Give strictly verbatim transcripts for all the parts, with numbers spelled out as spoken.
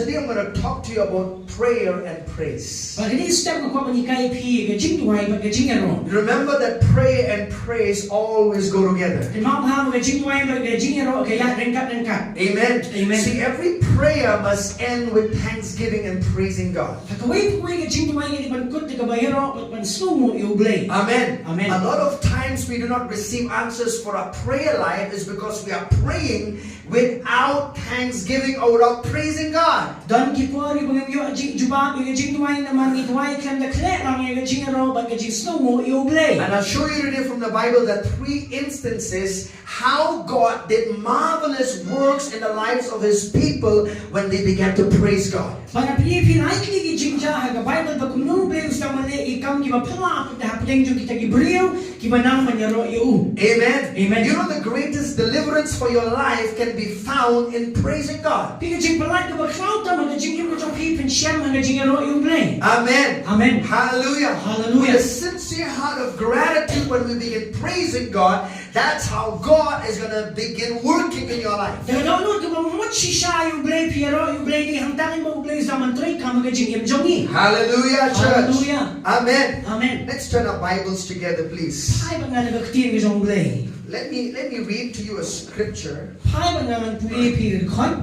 Today I'm going to talk to you about prayer and praise. Bad kane ka step nga kwah ban hikai ïa phi ka jingduwai bad ka jingïaroh. Remember that prayer and praise always go together. Kynmaw ba ka jingduwai bad ka jingïaroh ka ïaid ryngkat ryngkat. Amen. Amen. See, every prayer must end with thanksgiving and praising God. Ha kawei pa kawei ka jingduwai ka dei ban kut da kaba ïaroh bad ban sngewnguh ïa U Blei. Amen. Amen. A lot of times we do not receive answers for our prayer life is because we are praying without thanksgiving or without praising God. Don ki por ba ngim ïoh jingïarap ïa ka jingduwai namar ngi duwai khlem da khleh lang ïa ka jingïaroh bad ka jingsngewnguh ïa U Blei. And I'll show you today from the Bible that three instances how God did marvelous works in the lives of his people when they began to praise God. Bad nga pyni ïa phi lai tylli ki jingjia ha ka Baibl ba kumno U Blei u sdang ban leh ïa ki kam kiba phylla ha pdeng jong kita ki briew kiba nang ban ïaroh ïa u. Amen. Amen. You know, the greatest deliverance for your life can be found in praising God. Phi, ka jingpynlait kaba khraw tam ha ka jingim ka jong phi phin shem ha ka jingïaroh ïa U Blei. Amen. Amen. Hallelujah. Hallelujah. With a sincere heart of gratitude, when we begin praising God, that's how God is going to begin working in your life. Da ka dohnud kaba mut shisha ïa U Blei, phi ïaroh ïa U Blei, dei hangta ba U Blei u sdang ban trei kam ha ka jingim jong ngi. Hallelujah, church. Hallelujah. Amen. Amen. Let's turn our Bibles together, please. Phai bad nga na ka Ktien ka jong U Blei. Let me, let me read to you a scripture. Phai bad nga ngan pule ïa phi ka dkhot.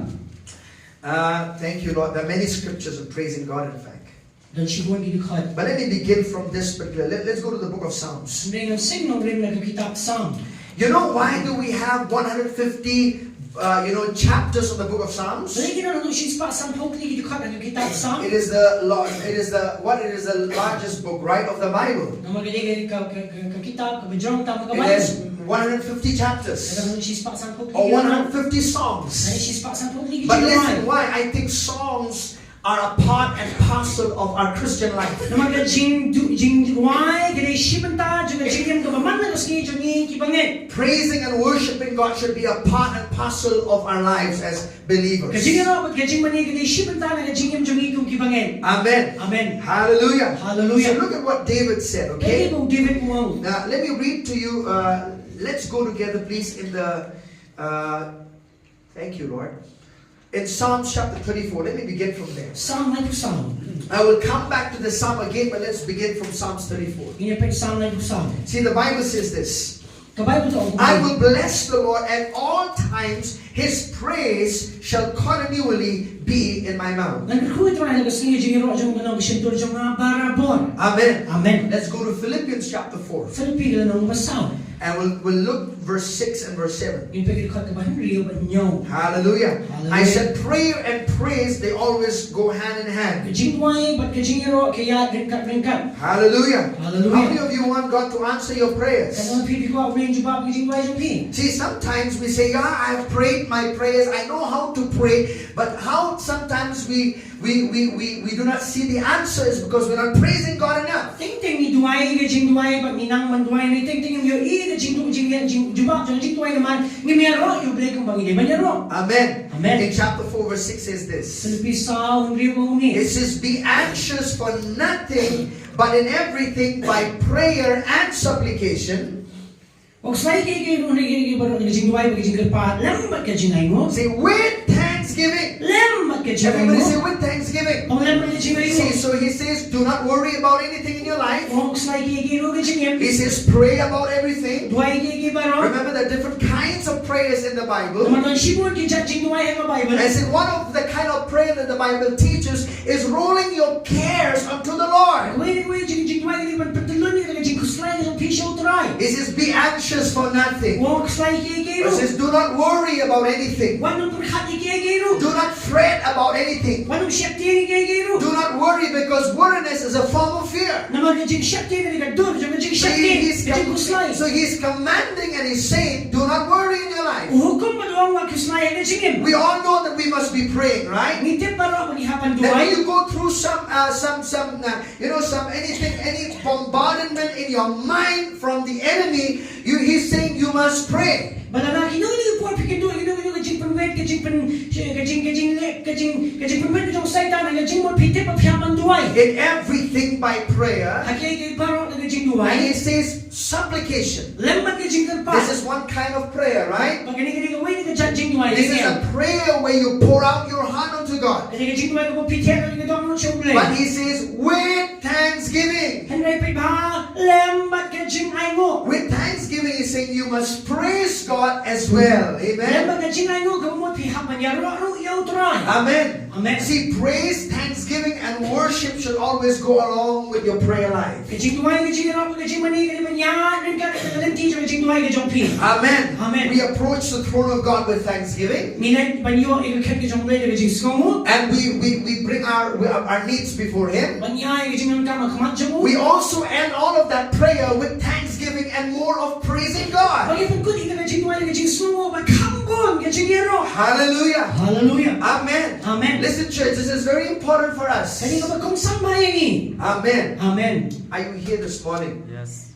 Uh, thank you, Lord. There are many scriptures of praising God, in fact. Don shibun ki dkhot. But let me begin from this particular. Let, let's go to the book of Psalms. Hynrei ngan seng nongrim na ka kitab Salm. You know, why do we have one hundred fifty, uh, you know, chapters of the book of Psalms? Balei ki don haduh shispah sanphew tylli ki dkhot ha ka kitab Salm? It is the lar-, it is the, what, it is the largest book, right, of the Bible. Namar ka dei ka, ka, ka, ka kitab kaba jrong tam ha ka Bible. It has one hundred fifty chapters. Ka don haduh shispah sanphew tylli ki dkhot. Or one hundred fifty songs. Haduh shispah sanphew tylli ki jingrwai. But listen, why I think songs are a part and parcel of our Christian life. Namar ka jingdu-, jingrwai ka dei shi bynta jong ka jingim kaba man la ka sngi jong ngi kiba ngeit. Praising and worshiping God should be a part and parcel of our lives as believers. Ka jingïaroh bad ka jingmane ka dei shi bynta na ka jingim jong ngi kum kiba ngeit. Amen. Amen. Hallelujah. Hallelujah. So look at what David said, okay? Kaei kaba u David u ong. Now, let me read to you, uh, let's go together, please, in the, uh, Thank you, Lord. In Psalms chapter thirty-four, let me begin from there. Salm laiphew saw. I will come back to the Psalm again, but let's begin from Psalms thirty-four. Ngin ïa peit Salm laiphew saw. See, the Bible says this. Ka Baibl ka ong kumne. I will bless the Lord at all times, his praise shall continually be in my mouth. Ngan kyrkhu ïa U Trai ha la ka sngi, ka jingïaroh jong u kan long ha ka shyntur jong nga barabor. Amen. Amen. Let's go to Philippians chapter four. Philippi ka lynnong ba saw. And we'll, we'll look verse six and verse seven. Ngin peit ki dkhot kaba hynriew bad hynñiew. Hallelujah. Hallelujah. I said prayer and praise, they always go hand in hand. Ka jingduwai bad ka jingïaroh ka ïaid ryngkat ryngkat. Hallelujah. Hallelujah. How many of you want God to answer your prayers? Katno phi phi kwah U Blei un jubab ïa ki jingduwai jong phi? See, sometimes we say, "Yeah, I have prayed my prayers. I know how to pray." But how sometimes we We, we, we, we do not see the answers because we're not praising God enough. Teng teng ngi duwai ka jingduwai bad ngi nang ban duwai, hynrei teng teng ngim ïohi ka jingdu-, jing, jing, jubab jong ka jingduwai namar ngim ïaroh ïa U Blei kumba ngi dei ban ïaroh. Amen. Amen. In chapter four, verse six says this. Philippi saw hynriew ka ong kumne. It says, "Be anxious for nothing, but in everything by prayer and supplication." Ong, khuslai kiei kiei ruh na kiei kiei baroh, na ka jingduwai bad ka jingkyrpad lem bad ka jingainguh. Say, "With thanksgiving." Lem bad ka jingainguh. Everybody say, "With thanksgiving." Ong, lem bad ka jingainguh. See, so he says, "Do not worry about anything in your life." Ong, khuslai kiei kiei ruh ka jingim. He says, "Pray about everything." Duwai kiei kiei baroh. Remember, there are different kinds of prayers in the Bible. Namar don shibun ki jait jingduwai ha ka Baibl. I said, one of the kind of prayer that the Bible teaches is rolling your cares unto the Lord. Kawei na kawei jing, jingduwai ka dei ban pyntyllun ïa ka jingkhuslai ka jong phi sha U Trai. He says, "Be anxious for nothing." Wat khuslai kiei kiei ruh. He says, "Do not worry about anything." Wat nym pyrkhat ïa kiei kiei ruh. "Do not fret about anything." Wat nym sheptieng ïa kiei kiei ruh. Do not worry, because worriness is a form of fear. Namar ka jingsheptieng ka dei ka dur jong ka jingsheptieng, ka jingkhuslai. So he's commanding and he's saying, "Do not worry in your life." U hukum bad u ong wat khuslai ha ka jingim. We all know that we must be praying, right? Ngi tip baroh ba ngi hap ban duwai. Then when you go through some, uh, some, some, uh, you know, some anything, any bombardment in your mind from the enemy, you, he's saying you must pray. Ba lada kino kino ki por phi kynduh ïa kino kino ka jingpynwit, ka jingpyn, ka jing, ka jingleh, ka jing, ka jingpynwit ka jong Satan, ka jingmut, phi tip ba phi hap ban duwai. In everything by prayer. Ha kiei kiei baroh da ka jingduwai. And it says supplication. Lem bad ka jingkyrpad. This is one kind of prayer, right? Ba kane ka dei kawei na ka jait jingduwai. This is a prayer where you pour out your heart unto God. Ka dei ka jingduwai kaba phi thiah ïa ka dohnud sha U Blei. But he says, with thanksgiving. Hynrei phi ba lem bad ka jingainguh. With thanksgiving, he's saying you must praise God as well. Amen. Lem bad ka jingainguh, ka mut phi hap ban ïaroh ruh ïa U Trai. Amen. Amen. See, praise, thanksgiving, and worship should always go along with your prayer life. Ka jingduwai, ka jingïaroh, ka jingmane, ka dei ban ïaid ryngkat ka lynti jong ka jingduwai ka jong phi. Amen. Amen. We approach the throne of God with thanksgiving. Ngi leit ban ïoh ïa ka khet ka jong U Blei da ka jingsngewnguh. And we, we, we bring our, our needs before him. Ban ïa ïa ka jingdonkam ha khmat jong u. We also end all of that prayer with thanksgiving and more of praising God. Ba ngi pynkut ïa ka jingduwai da ka jingsngewnguh bad kham bun ka jingïaroh. Hallelujah. Hallelujah. Amen. Amen. Listen, church, this is very important for us. Kane kaba kongsan bha ïa ngi. Amen. Amen. Are you here this morning? Yes.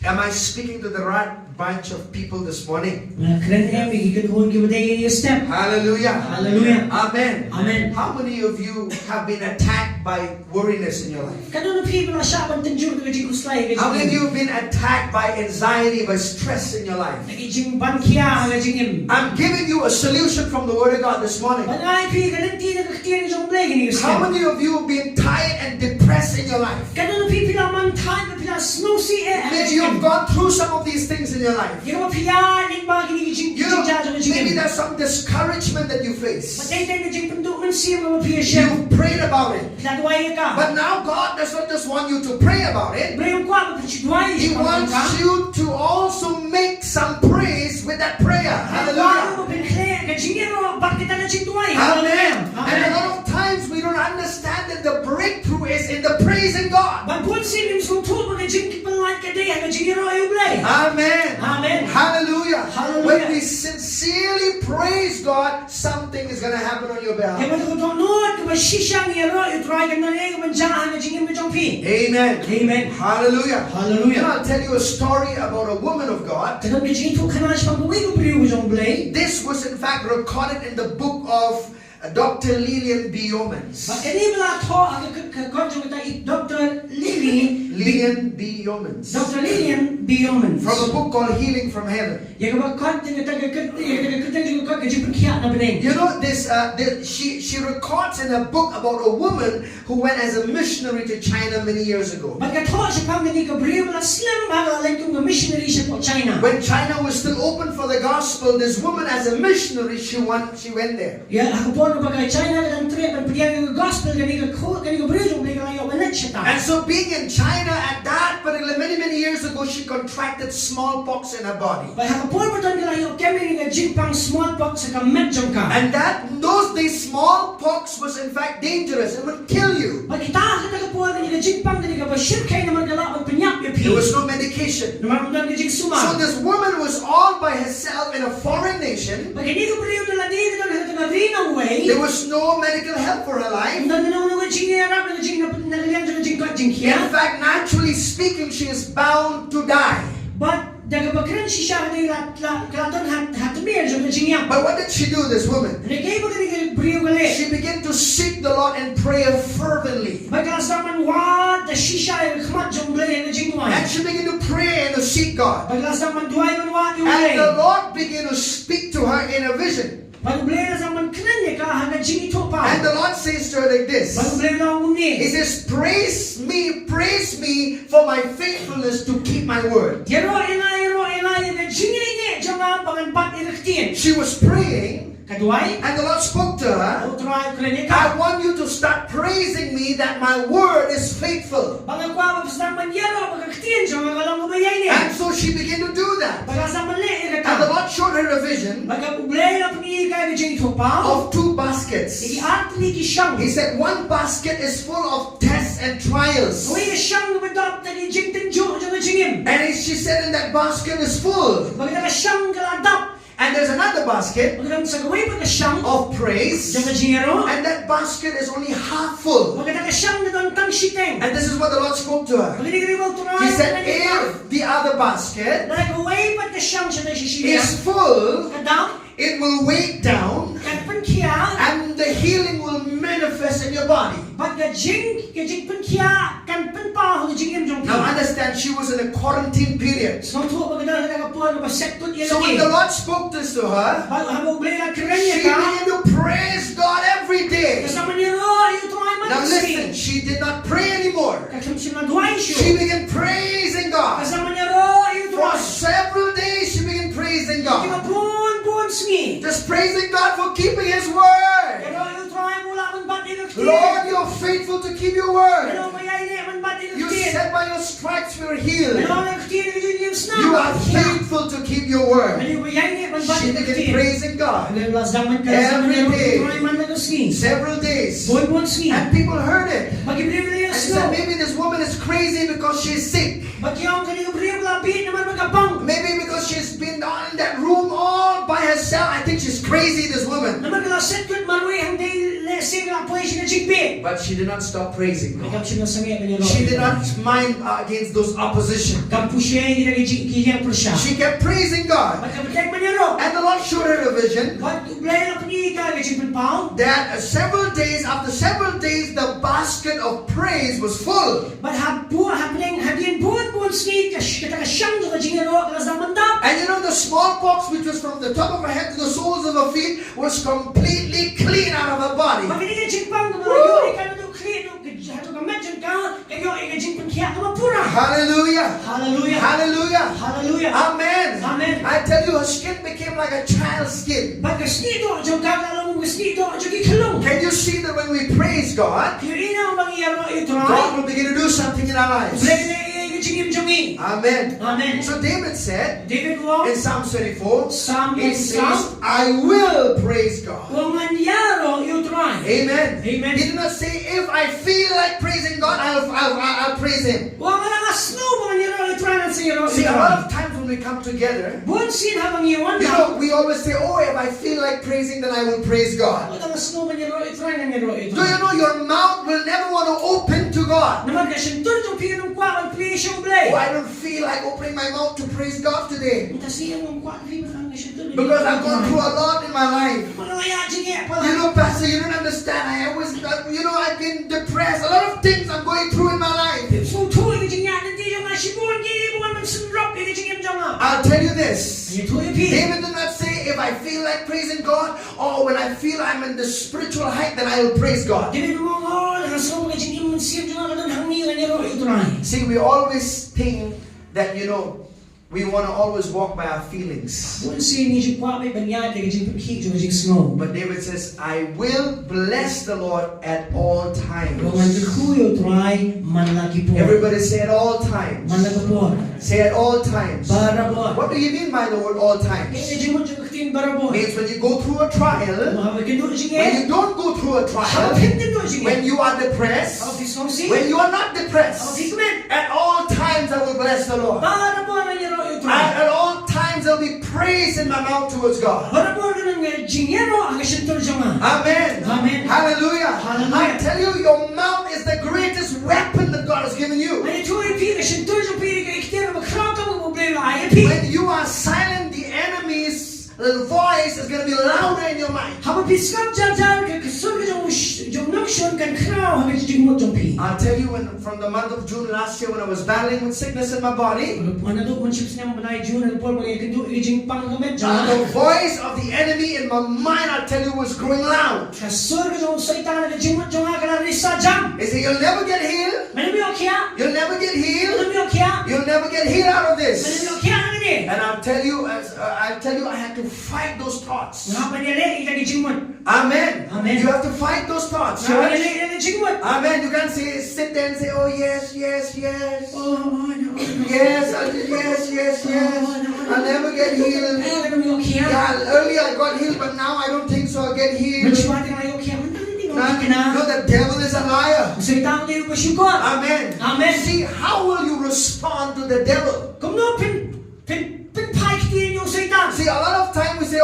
Am I speaking to the right bunch of people this morning? Nga kren ne em ïa ki kynhun kiba dei ïa step? Hallelujah. Hallelujah. Amen. Amen. How many of you have been attacked by worriness in your life? Katno na phi ba la shah ban tynjuh da ka jingkhuslai ha ka jingim? How many of you have been attacked by anxiety, by stress in your life? Da ki jingban khia ha ka jingim. I'm giving you a solution from the Word of God this morning. Ban ai phi ka lynti na ka ktien jong U Blei kine ki step. How many of you have been tired and depressed in your life? Katno na phi phi la man thait, phi la sngewsih eh? Maybe you've gone through some of these things in your life. Ïa kaba phi ïaid lyngba kine ki jing, you know, jingja jong ka jingim. Maybe there's some discouragement that you face. Bad dei tang ka jingpynduh mynsiem kaba phi ïashem. You've prayed about it. Phi la duwai ïa ka. But now God does not just want you to pray about it. U Blei um kwah ba phin shu duwai. He wants you to also make some praise with that prayer. Hallelujah. U Blei um kwah ba phin khleh ka jingïaroh bad kata ka jingduwai. Amen. Amen. And a lot of times we don't understand that the breakthrough is in the praising God. Bad bun sien ngim sngewthuh ba ka jingpynlait ka dei ha ka jingïaroh ïa U Blei. Amen. Amen. Hallelujah. Hallelujah. When we sincerely praise God, something is gonna happen on your behalf. Ïa kaba dohnud, kaba shisha ngi ïaroh ïa U Trai, kan don ei kaban jia ha ka jingim ka jong phi. Amen. Amen. Hallelujah. Hallelujah. You know, I'll tell you a story about a woman of God. Te don ka jingïathuhkhana shaphang kawei ka briew ka jong U Blei. This was in fact recorded in the book of, uh, Doctor Lillian B. Yeomans. Bad kane ba la thoh ha ka, ka, ka kot jong kata i Doctor Lily. Lillian B. Yeomans. Doctor Lillian B. Yeomans. From a book called Healing from Heaven. Ïa kaba kot, ïa kata ka kot, ïa kata ka kot, ïa ka kot ka jingpynkhiah na bneng. You know, this, uh, this, she, she records in a book about a woman who went as a missionary to China many years ago. Bad ka thoh shaphang kane ka briew ba la slem bha ba la leit kum ka missionary shapoh China. When China was still open for the gospel, this woman as a missionary, she went, she went there. Ïa, ha ka por kaba ka China ka dang treh ban pdiang ïa ka gospel, kane ka khun, kane ka briew jong U Blei ka la ïoh ban leit shata. And so being in China at that particular, many, many years ago, she contracted smallpox in her body. Bad ha ka por ba don ka la ïoh kem ïa ka jingpang smallpox ha ka met jong ka. And that, those days, smallpox was in fact dangerous. It would kill you. Bad kita ha kata ka por kane ka jingpang kane kaba shyrkhei namar ka lah ban pynïap ïa phi. There was no medication. Namar ym don ka jingsumar. So this woman was all by herself in a foreign nation. Bad kane ka briew ka la dei ka don ha kata ka ri nongwei. There was no medical help for her life. Ym don kano kano ka jingïarap na ka jing, na, na ka liang jong ka jingkoit jingkhiah. In fact, naturally speaking, she is bound to die. Bad da kaba kren shisha ka dei la, la, ka la don ha, ha tmier jong ka jingïap. But what did she do, this woman? Hynrei kaei ba kane ka briew ka leh? She began to seek the Lord in prayer fervently. Bad ka la sdang ban wad da shisha ïa ka khmat jong U Blei ha ka jingduwai. And she began to pray and to seek God. Bad ka la sdang ban duwai ban wad ïa U Blei. And the Lord began to speak to her in a vision. Bad U Blei u la sdang ban kren ïa ka ha ka jingithuhpaw. And the Lord says to her like this. Bad U Blei u la ong kumne. He says, "Praise me, praise me for my faithfulness to keep my word." Ïaroh ïa nga, ïaroh ïa nga ïa ka jingïeit jong nga ba ngan bat ïa ka ktien. She was praying. Ka duwai. And the Lord spoke to her. U Trai u kren ïa ka. "I want you to start praising me that my word is faithful." Ba nga kwah ba phi sdang ban ïaroh ba ka ktien jong nga ka long kaba ïaineh. And so she began to do that. Bad ka la sdang ban leh ïa kata. And the Lord showed her a vision. Bad ka U Blei u la pyni ïa ka ka jingithuhpaw. Of two baskets. Ïa ki ar tylli ki shong. He said, "One basket is full of tests and trials." Kawei ka shong kaba dap da ki jingtynjuh jong ka jingim. And he, she said, "And that basket is full." Bad kata ka shong ka la dap. And there's another basket Bad ka don sa kawei pat ka shang of praise. Jong ka jingïaroh. And that basket is only half full. Bad kata ka shang ka don tang shiteng. And this is what the Lord spoke to her. Bad kane ka dei ba u Trai u ong ïa ka. He said, "If the other basket lada kawei pat ka shang shatei shi shiliang is full, ka dap, it will weigh down, kan pynkhia, and the healing will manifest in your body." Bad ka jing, ka jingpynkhia kan pynpaw ha ka jingim jong phi. Now understand, she was in a quarantine period. Sngewthuh ba ka don ha ka por kaba set kut ïa lade. So when the Lord spoke this to her, bad haba u Blei u la kren ïa ka, she began to praise God every day. Ka sdang ban ïaroh ïa u Trai man ka sngi. Now listen, she did not pray anymore. Ka khlem shym la duwai shuh. She began praising God. Ka sdang ban ïaroh ïa u Trai. For several days she began praising God. Kiba bun bun sngi. Just praising God for keeping his word. Ïaroh ïa u Trai ba u lah ban bat ïa ka ktien. Lord, you're faithful to keep your word. Ïaroh ba u ïaineh ban bat ïa ka ktien. You said by your stripes we are healed. Ïaroh ïa ka ktien, ïa ka jingim sngewbha. You are faithful to keep your word. Ïaroh ba u ïaineh ban bat ïa ka ktien. She began praising God. Ka la sdang ban, ka la sdang ban ïaroh ïa u Trai man la ka sngi. Every day. Several days. Bun bun sngi. And people heard it. Bad ki briew ki la ïohsngew. And they said, "Maybe this woman is crazy because she is sick." Bad ki ong kane ka briew ka la bieit namar ba ka pang. Maybe because she's been down in that room all by herself. I think she's crazy, this woman. Namar ka la set kut marwei hangtei, lehse ka la poi sha ka jingbieit. But she did not stop praising God. Bad kam shym la sangeh ban ïaroh. She did not mind, uh, against those opposition. Kam pyrshah ïa kita ki jing, ki ïeng pyrshah. She kept praising God. Bad ka bteng ban ïaroh. And the Lord showed her a vision. Bad u Blei u la pyni ïa ka ka jingpynpaw. That, uh, several days, after several days, the basket of praise was full. Bad ha bun, hapdeng, hadien bun bun sngi ka sh-, kata ka shang jong ka jingïaroh ka la sdang ban dap. And you know, the smallpox, which was from the top of her head to the soles of her feet, was completely clean out of her body. Bad kane ka jingpang kaba la ïoh ïa ka naduh khlieh haduh ka, haduh ka met jong ka, ka ïoh ïa ka jingpynkhiah kaba pura. Hallelujah. Hallelujah. Hallelujah. Hallelujah. Amen. Amen. I tell you, her skin became like a child's skin. Bad ka snieh doh jong ka ka long ka snieh doh jong ki khyllung. Can you see that when we praise God, Phi ïohi ne em ba ngi ïaroh ïa u Trai, God will begin to do something in our lives? U Blei u leh ïa ka jingim jong ngi. Amen. Amen. So David said, David u ong, in Psalm twenty-four, Psalm, it says, twenty-four, "I will praise God." U ong, "Ngan ïaroh ïa u Trai." Amen. Amen. He did not say, "If I feel like praising God, I'll, I'll, I'll, I'll praise him." U ong, "Lada nga sngew ba ngan ïaroh ïa u Trai, ngan sa ïaroh ïa u Trai." See, a lot of times when we come together, bun sien haba ngi ïa wan, you know, we always say, "Oh, if I feel like praising, then I will praise God." Lada nga sngew ban ïaroh ïa u Trai, ngan ïaroh ïa u Trai. Do you know your mouth will never want to open to God? Namar ka shyntur jong phi kam kwah ban plie sha u Blei. "Oh, I don't feel like opening my mouth to praise God today." Mynta sien ngam kwah plie ban, ka shyntur. Because I've gone through a lot in my life. Namar nga la ïaid jingeh palat. You know, Pastor, you don't understand. I always, uh, you know, I've been depressed. A lot of things I'm going through in my life. Phim sngewthuh ïa ka jingïaid lynti jong nga, shibun ki ïing ki bun ban synrop ïa ka jingim jong nga. I'll tell you this. Ngan ïathuh ïa phi. David did not say, "If I feel like praising God, or when I feel I'm in the spiritual height, then I will praise God." David um ong, "Oh, lada nga sngew ba ka jingim mynsiem jong nga ka don hangne, ngan ïaroh ïa u Trai." See, we always think that, you know, we want to always walk by our feelings. Bun sien ngi ju kwah beit ban ïaid da ka jingpynkhih jong ka jingsngew. But David says, "I will bless the Lord at all times." U ong, "Ngan kyrkhu ïa u Trai man la ki por." Everybody say, "At all times." Man la ki por. Say, "At all times." Barabor. What do you mean by the word all times? Kaei ka jingmut jong ka ktien barabor? Means when you go through a trial, haba phi kynduh jingeh, when you don't go through a trial, haba phim kynduh jingeh, when you are depressed, haba phi sngewsih, when you are not depressed, haba phi kmen, at all times I will bless the Lord. Barabor ngan ïaroh ïa u Trai. I, at all times there'll be praise in my mouth towards God. Barabor kan don ka jingïaroh ha ka shyntur jong nga. Amen. Amen. Hallelujah. Hallelujah. I tell you, your mouth is the greatest weapon that God has given you. Ngan ïathuh ïa phi, ka shyntur jong phi ka dei ka ktien kaba khraw tam kaba u Blei u la ai ïa phi. When you are silent, the enemy's voice is gonna be louder in your mind. Haba phi sngap jar jar, ka, ka sur ka jong u sh-, jong u nongshun kan khraw ha ka jingmut jong phi. I'll tell you, when, from the month of June last year, when I was battling with sickness in my body, naduh mynshipsnam bnai June, ha ka por ba nga ïakynduh ïa ka jingpang ha ka met jong nga, the voice of the enemy in my mind, I'll tell you, was growing loud. Ka sur ka jong u Soitan ha ka jingmut jong nga ka la risa jam. He said, "You'll never get healed. Men ym ïoh khiah. You'll never get healed. Men ym ïoh khiah. You'll never get healed out of this." Men ym ïoh khiah na kane. And I'll tell you, as, uh, I'll tell you, I had to fight those thoughts. Nga hap ban ïaleh ïa kita ki jingmut. Amen. Amen. You have to fight those thoughts, church. Nga hap ban ïaleh ïa kita ki jingmut. Amen. You can't say, sit there and say, "Oh, yes, yes, yes." Oh, oh, no, no. Yes, I did, yes, yes, yes. Oh, no, no. I'll never get healed. Eh, nga ym ïoh khiah. Yeah, earlier I got healed, but now I don't think so I'll get healed. Mynshuwa te nga la ïoh khiah, mynta te nga ym ïoh khiah. No, the devil is a liar. U Soitan u dei uba shukor. Amen. Amen. See, how will you respond to the devil? Kumno phin, phin, phin phai ktien ïa u Soitan? See, a lot of time we say,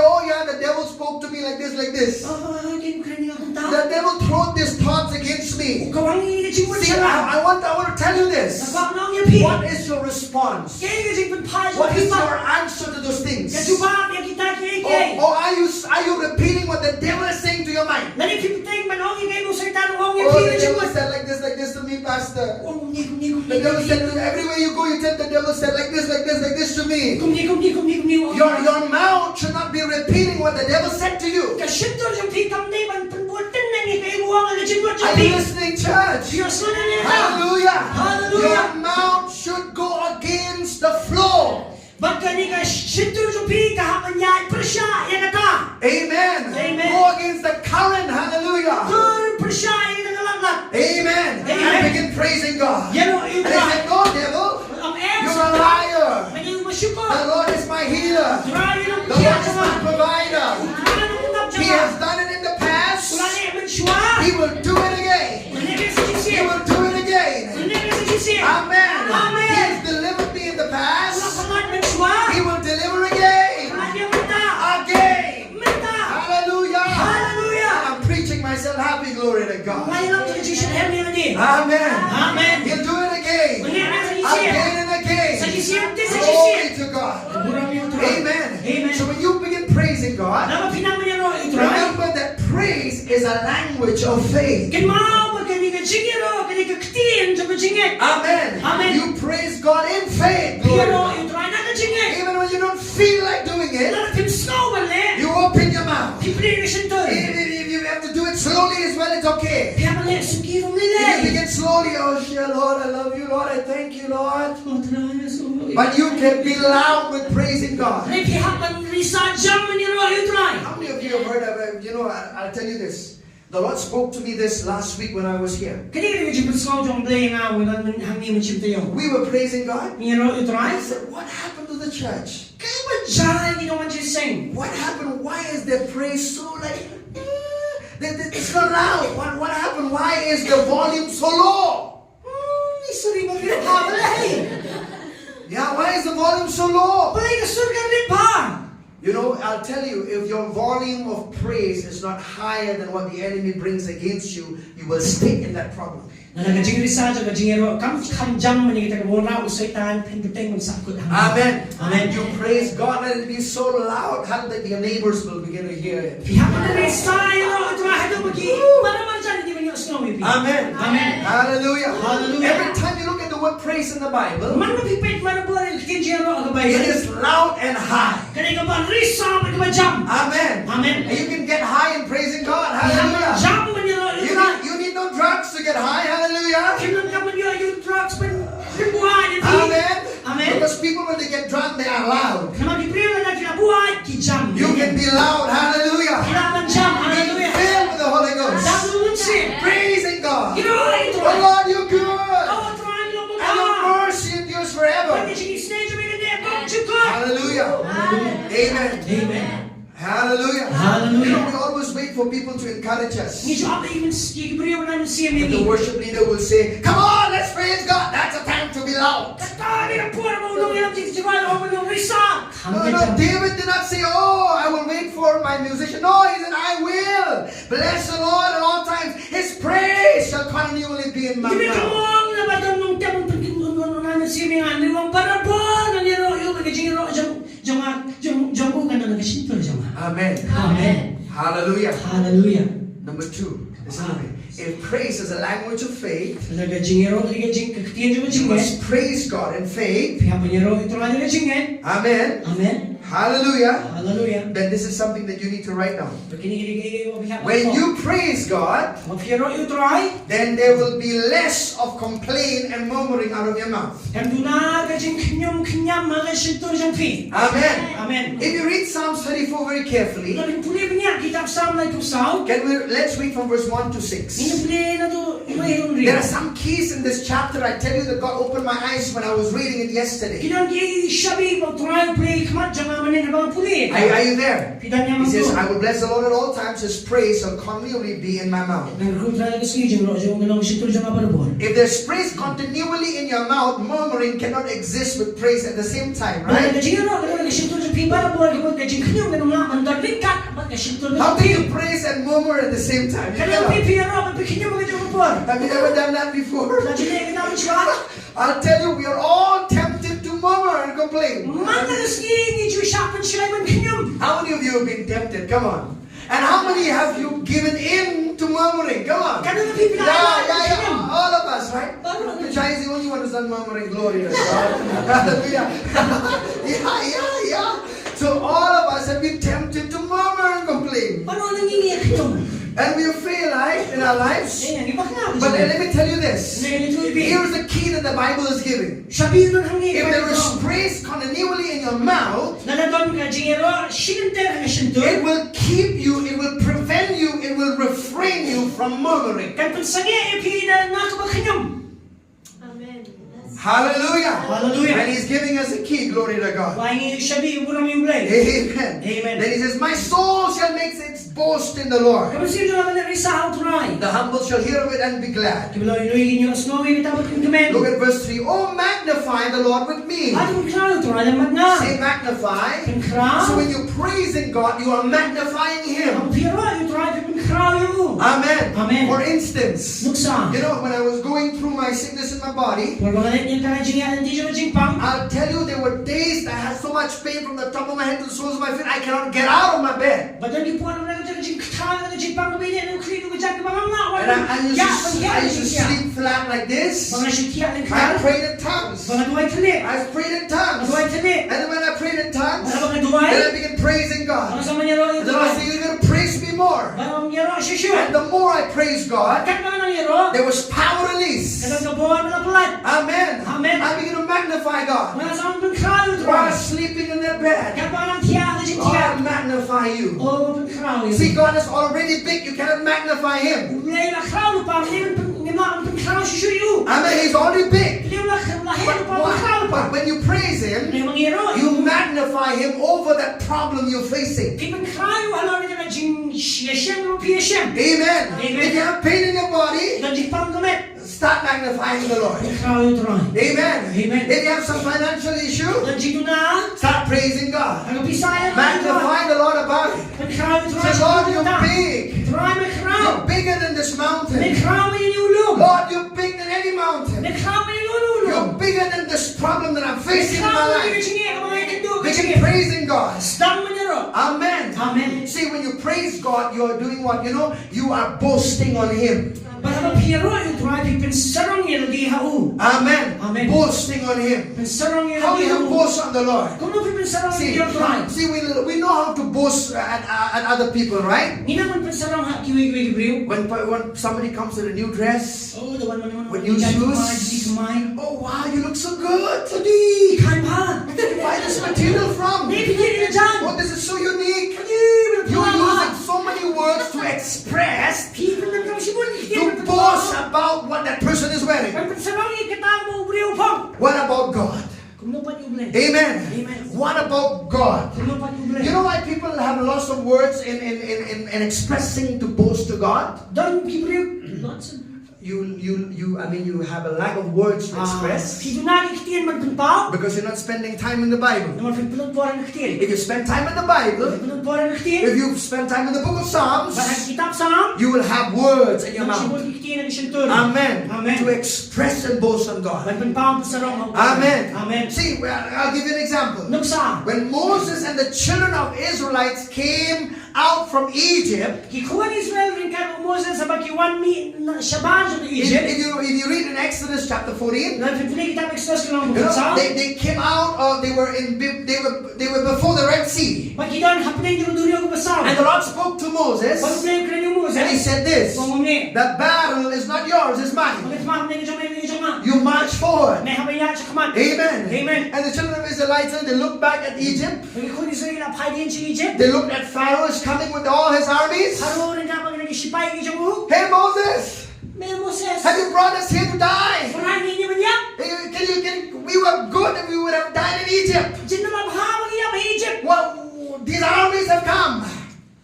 this. Oh, oh, oh, kin kren ïa kumta. The devil throw these thoughts against me. Ka wangi ka jingmut. See, I, I want, I want to tell you this. Ka kwah nga ong ïa phi. What is your response? Kaei ka jingpynphai jong phi? What is your answer to those things? Ka jubab ïa kita kiei kiei? Or, or are you, are you repeating what the devil is saying to your mind? Lane phi bteng ban ong ïa kaei ba u Soitan u ong ïa phi ka jingmut? Oh, the devil said like this, like this to me, Pastor. Ong kumne, kumne, kumne. The devil said to me, everywhere you go, you tell the devil said like this, like this, like this to me. Kumne, kumne, kumne, kumne. Your, your mouth should not be repeating what the devil said to you. Ka shyntur jong phi kam dei ban pynbud tynneng ïa kaei ba u ong ha ka jingmut jong phi. Are you listening, church? Ïa sngewthuh ïa ka. Hallelujah. Hallelujah. Your mouth should go against the flow. Bad kane ka shyntur jong phi ka hap ban ïaid pyrshah ïa kata. Amen. Amen. Go against the current. Hallelujah. Dur pyrshah ïa kata ka lad lad. Amen. Amen. And begin praising God. Ïaroh ïa U Trai. And he said, no, devil, you're a liar. Ym em Soitan. Mynta ym shukor. The Lord is my healer. U Trai u long u thiah jong nga. The Lord is my provider. U Trai u long u nongtap jong nga. He has done it in the past. U la leh mynshuwa. He will do it again. He will do it again. Amen. Amen. He has delivered me in the past. He will deliver again. Again. Hallelujah. I'm preaching myself happy. Glory to God. Amen. Amen. He'll do it again. Again and again. Glory to God. Amen. Amen. So when you begin praising God, remember that praise is a language of faith. Kynmaw ba kane ka jingïaroh, kane ka ktien jong ka jingngeit. Amen. Amen. You praise God in faith. Glory to God. Ïaroh ïa U Trai na ka jingngeit. Even when you don't feel like doing it, lada phim sngew ban leh, you open your mouth. Phi plie ka shyntur. If, if, if you have to do it slowly as well, it's okay. Phi hap ban leh suki ruh leh. If you begin slowly, oh, share, Lord, I love you, Lord, I thank you, Lord. Oh, Trai, ïa sngewbha. But you can be loud with praising God. Lane phi hap ban risa jam ban ïaroh ïa U Trai. How many of you have heard of it? You know, I, I'll tell you this. The Lord spoke to me this last week when I was here. Kane ka dei ka jingpynsngew jong U Blei ïa nga, u don hangne mynshwa taïew. We were praising God. Ngi ïaroh ïa U Trai. I said, what happened to the church? Kaei ba jia ïa ki nongwan shisha? What happened? Why is the praise so like, eh, the, the, it's not loud? What, what happened? Why is the volume so low? Hmm, i sur i bym rit bha balei? Yeah, why is the volume so low? Balei ka sur ka rit bha? You know, I'll tell you, if your volume of praise is not higher than what the enemy brings against you, you will stay in that problem. Lada ka jingrisa jong ka jingïaroh kam kham jam mane kata kaba wanrah u Soitan, phin bteng ban sahkut ha. Amen. Amen. You praise God, let it be so loud, haduh that your neighbors will begin to hear it. Phi hap ban risa ïaroh ïa U Trai haduh ba ki para marjan ki ban ïohsngew ïa phi. Amen. Amen. Hallelujah. Hallelujah. Every time you look at the word praise in the Bible, man ba phi peit barabor ïa ka ktien jingïaroh ha ka Baibl, it is loud and high. Ka dei kaba risa bad kaba jam. Amen. Amen. And you can get high in praising God. Hallelujah. Jam ban ïaroh ïa U Trai. You need, you need no drugs to get high. Hallelujah. Phim donkam ban ïoh ïa u drugs ban, ban buaid ïa phi. Amen. Amen. Because people, when they get drunk, they are loud. Namar ki briew lada ki la buaid ki jam. You can be loud. Hallelujah. Phi lah ban jam. Hallelujah. Being filled with the Holy Ghost. Dang duh Mynsiem. Praising God. Ïaroh ïa U Trai. Oh Lord, you're good. Oh Trai, me long bha. And your mercy endures forever. Bad ka jingisynei jong me ka dei bymjukut. Hallelujah. Amen. Amen. Amen. Hallelujah. Hallelujah. You know, we always wait for people to encourage us. Ngi ju ap ïa ki briew ban ai mynsiem ïa ngi. But the worship leader will say, come on, let's praise God. That's a time to be loud. Kata ka dei ka por ba u nongïalam jingïaroh u ong ban risa. No, no, David did not say, oh, I will wait for my musician. No, he said, I will bless the Lord at all times. His praise shall continually be in my mouth. David kam ong lada don nongtep ban pynkyndit, ban ai mynsiem ïa nga, u ong barabor ngan ïaroh ïa u, bad ka jingïaroh jong, jong nga, jong, jong u kan don ha ka shyntur jong nga. Amen. Amen. Hallelujah. Hallelujah. Number two, listen to me. If praise is a language of faith, lada ka jingïaroh ka dei ka jing, ka ktien jong ka jingngeit, you must praise God in faith. Phi hap ban ïaroh ïa U Trai da ka jingngeit. Amen. Amen. Hallelujah. Hallelujah. Then this is something that you need to write down. Bad kine ki dei kiei kiei ba phi hap ban pynbor. When you praise God, haba phi ïaroh ïa U Trai, then there will be less of complain and murmuring out of your mouth. Kan duna ka jingkhñium khñiam ha ka shyntur jong phi. Amen. Amen. If you read Psalms thirty-four very carefully, lada phi pule bniah kitab Salm laiphew saw. Can we, let's read from verse one to six. Ngin pule naduh There are some keys in this chapter. I tell you that God opened my eyes when I was reading it yesterday. Ki don ki shabi ba U Trai u plie khmat jong nga mynne haba nga pule. Are, are you there? Phi don ïa nga? He says, "I will bless the Lord at all times. His praise shall continually be in my mouth." Ngan kyrkhu ïa U Trai ha ka sngi, jingïaroh jong u kan long ka shyntur jong nga barabor. If there's praise continually in your mouth, murmuring cannot exist with praise at the same time, right? Ka jingïaroh ka long ka shyntur jong phi barabor, ka jingkhñium kan ym lah ban don ryngkat bad ka shyntur jong phi. How can you praise and murmur at the same time? Kan ym lah phi ïaroh bad phi khñium ha ka jong ka por. Have you ever done that before? La ju leh kata mynshwa? I'll tell you, we are all tempted to murmur and complain. Man la ka sngi ngi ju shah pynshlei ban khñium. How many of you have been tempted? Come on. And how many have you given in to murmuring? Come on. Katno na phi phi la, yeah, yeah, yeah, khñium? All of us, right? Baroh na. Jai is the only one who's done murmuring. Glory to God. Hallelujah. Yeah, yeah, yeah. So all of us have been tempted to murmur and complain. Baroh na ngi ngi khñium. And we fail, right, in our lives. Eh, ngi bakla. But let, let me tell you this. Ngi ngi tu ibi. Here's the key that the Bible is giving. Shabi don hangne. If there is praise continually in your mouth, lada don ka jingïaroh shilynter ha ka shyntur, it will keep you, it will prevent you, it will refrain you from murmuring. Kan pynsangeh ïa phi na kaba khñium. Amen. Hallelujah. Hallelujah. And he's giving us a key. Glory to God. Wai ngi shabi u burom ïa U Blei. Amen. Amen. Then he says, "My soul shall make its boast in the Lord. Ka mynsiem jong nga kan leh risa ha U Trai. The humble shall hear of it and be glad." Kiba loi loi kin ïohsngew ïa kata bad kin kmen. Look at verse three. "Oh, magnify the Lord with me." Hato pynkhraw ïa U Trai lem bad nga. Say, "Magnify." Pynkhraw. So when you're praising God, you are magnifying Him. Haba phi ïaroh ïa U Trai phi pynkhraw ïa u. Amen. Amen. For instance, nuksa, you know, when I was going through my sickness in my body, por ba nga leit ïa ka jingïaid lynti jong ka jingpang, I'll tell you, there were days that I had so much pain from the top of my head to the soles of my feet, I cannot get out of my bed. Ba don ki por ba nga don ka jingkthang, ka jingpang, kaba ïaleh na u khlieh na u kjat, kaba ngam lah wan. And I, I used to, I used to sleep flat like this. Ba nga shu thiah lyngkar. I prayed in tongues. Ba nga duwai thylliej. I prayed in tongues. Nga duwai thylliej. And then when I prayed in tongues, haba nga duwai, then I began praising God. Ba nga sdang ban ïaroh ïa U Trai. And then I say, "You're gonna praise me more." Ba nga ïaroh shuh shuh. And the more I praise God, katba nga nang ïaroh, there was power release. Ka don ka bor ba la pynlait. Amen. Amen. I begin to magnify God. Ba nga sdang ban pynkhraw ïa U Trai. While sleeping in their bed. Katba nga nang thiah ha ka jingthiah. Oh, I magnify you. Oh, pynkhraw ïa U. See, God is already big. You cannot magnify Him. U Blei u la khraw lypa, ngim lah ban pyn-, ngim lah ban pynkhraw shuh shuh ïa U. Amen. He's already big. U Blei u la kh-, u la heh lypa, pynkhraw lypa. But when you praise Him, hynrei haba ngi ïaroh ïa U, you magnify Him over that problem you're facing. Phi pynkhraw ïa U halor kata ka jingïashem kaba phi ïashem. Amen. Amen. If you have pain in your body, don jingpang ka met, start magnifying the Lord. Pynkhraw ïa U Trai. Amen. Amen. If you have some financial issue, don jingduna, start praising God. Ha ka pisa ïa U Trai. Magnify the Lord about it. Pynkhraw ïa U Trai. Say, "Lord, you're big. Trai, me khraw. You're bigger than this mountain. Me khraw ïa une u lum. Lord, you're bigger than any mountain. Me khraw ïa une u lum. You're bigger than this problem that I'm facing in my life." Me khraw ïa ka jingeh kaba nga ïakynduh. Begin praising God. Sdang ban ïaroh. Amen. Amen. See, when you praise God, you are doing what? You know, you are boasting on Him. Bad haba phi ïaroh ïa U Trai, phi pynsarong ïa lade ha U. Amen. Amen. Boasting on Him. Pynsarong ïa lade ha U. How do you boast on the Lord? Kumno phi pynsarong ïa U Trai? See, see, we, we know how to boast at, at other people, right? Ngi nang ban pynsarong ha kiwei kiwei ki briew. When, when somebody comes with a new dress, oh, the one, one, one, with new shoes. Ki jait thymmai, ki jait thymmai. "Oh, wow, you look so good." Phi khlaiñ bha. "Where did you buy this material from?" Dei phi kit ïa ka jaiñ. "Oh, this is so unique." You use so many words to express, to boast about what that person is wearing. Ban pynsarong ïa kata kaba u briew u phong. What about God? Kumno pat ïa U Blei? Amen. Amen. What about God? Kumno pat ïa U Blei? You know why people have lots of words in, in, in, in, in expressing to boast to God? Don ki briew, lots of You, you, you, I mean, you have a lack of words to express. Ah, phi duna ki ktien ban pynpaw. Because you're not spending time in the Bible. Namar phim pynlut por ha ka ktien. If you spend time in the Bible, phi pynlut por ha ka ktien, if you spend time in the book of Psalms, bad ha ka kitab Salm, you will have words in your mouth. Don shibun ki ktien ha ka shyntur. Amen. Amen. To express and boast on God. Ban pynpaw pynsarong ha U Blei. Amen. Amen. See, well, I'll give you an example. Nuksa. When Moses and the children of Israelites came out from Egypt, ki khun Israel ryngkat u Moses haba ki wan mih na shabar jong ka Egypt. If, if you, if you read in Exodus chapter fourteen, lada phi pule kitab Exodus ka lynnong kaba khatsaw, they, they came out, uh, they were in, they were, they were before the Red Sea. Ba ki don hapdeng jong ka duriaw kaba saw. And the Lord spoke to Moses, bad U Blei u kren ïa u Moses, and He said this, u ong kumne, "The battle is not yours, it's mine." Ba ka thma kam dei ka jong me, ka jong nga. You march forward. Me hap ban ïaid shakhmat. Amen. Amen. And the children of Israelites, they looked back at Egypt. Ba ki khun Israel ki la phai dien sha Egypt. They looked at Pharaoh is coming with all his armies. Pharaoh u wan ryngkat bad ki shipai ki jong u. "Hey, Moses, me Moses, have you brought us here to die. Pynhap ngi ïa ban ïap. Eh, can you, can, we were good and we would have died in Egypt. Jin na bha ba ngi ïap ha Egypt. Well, these armies have come.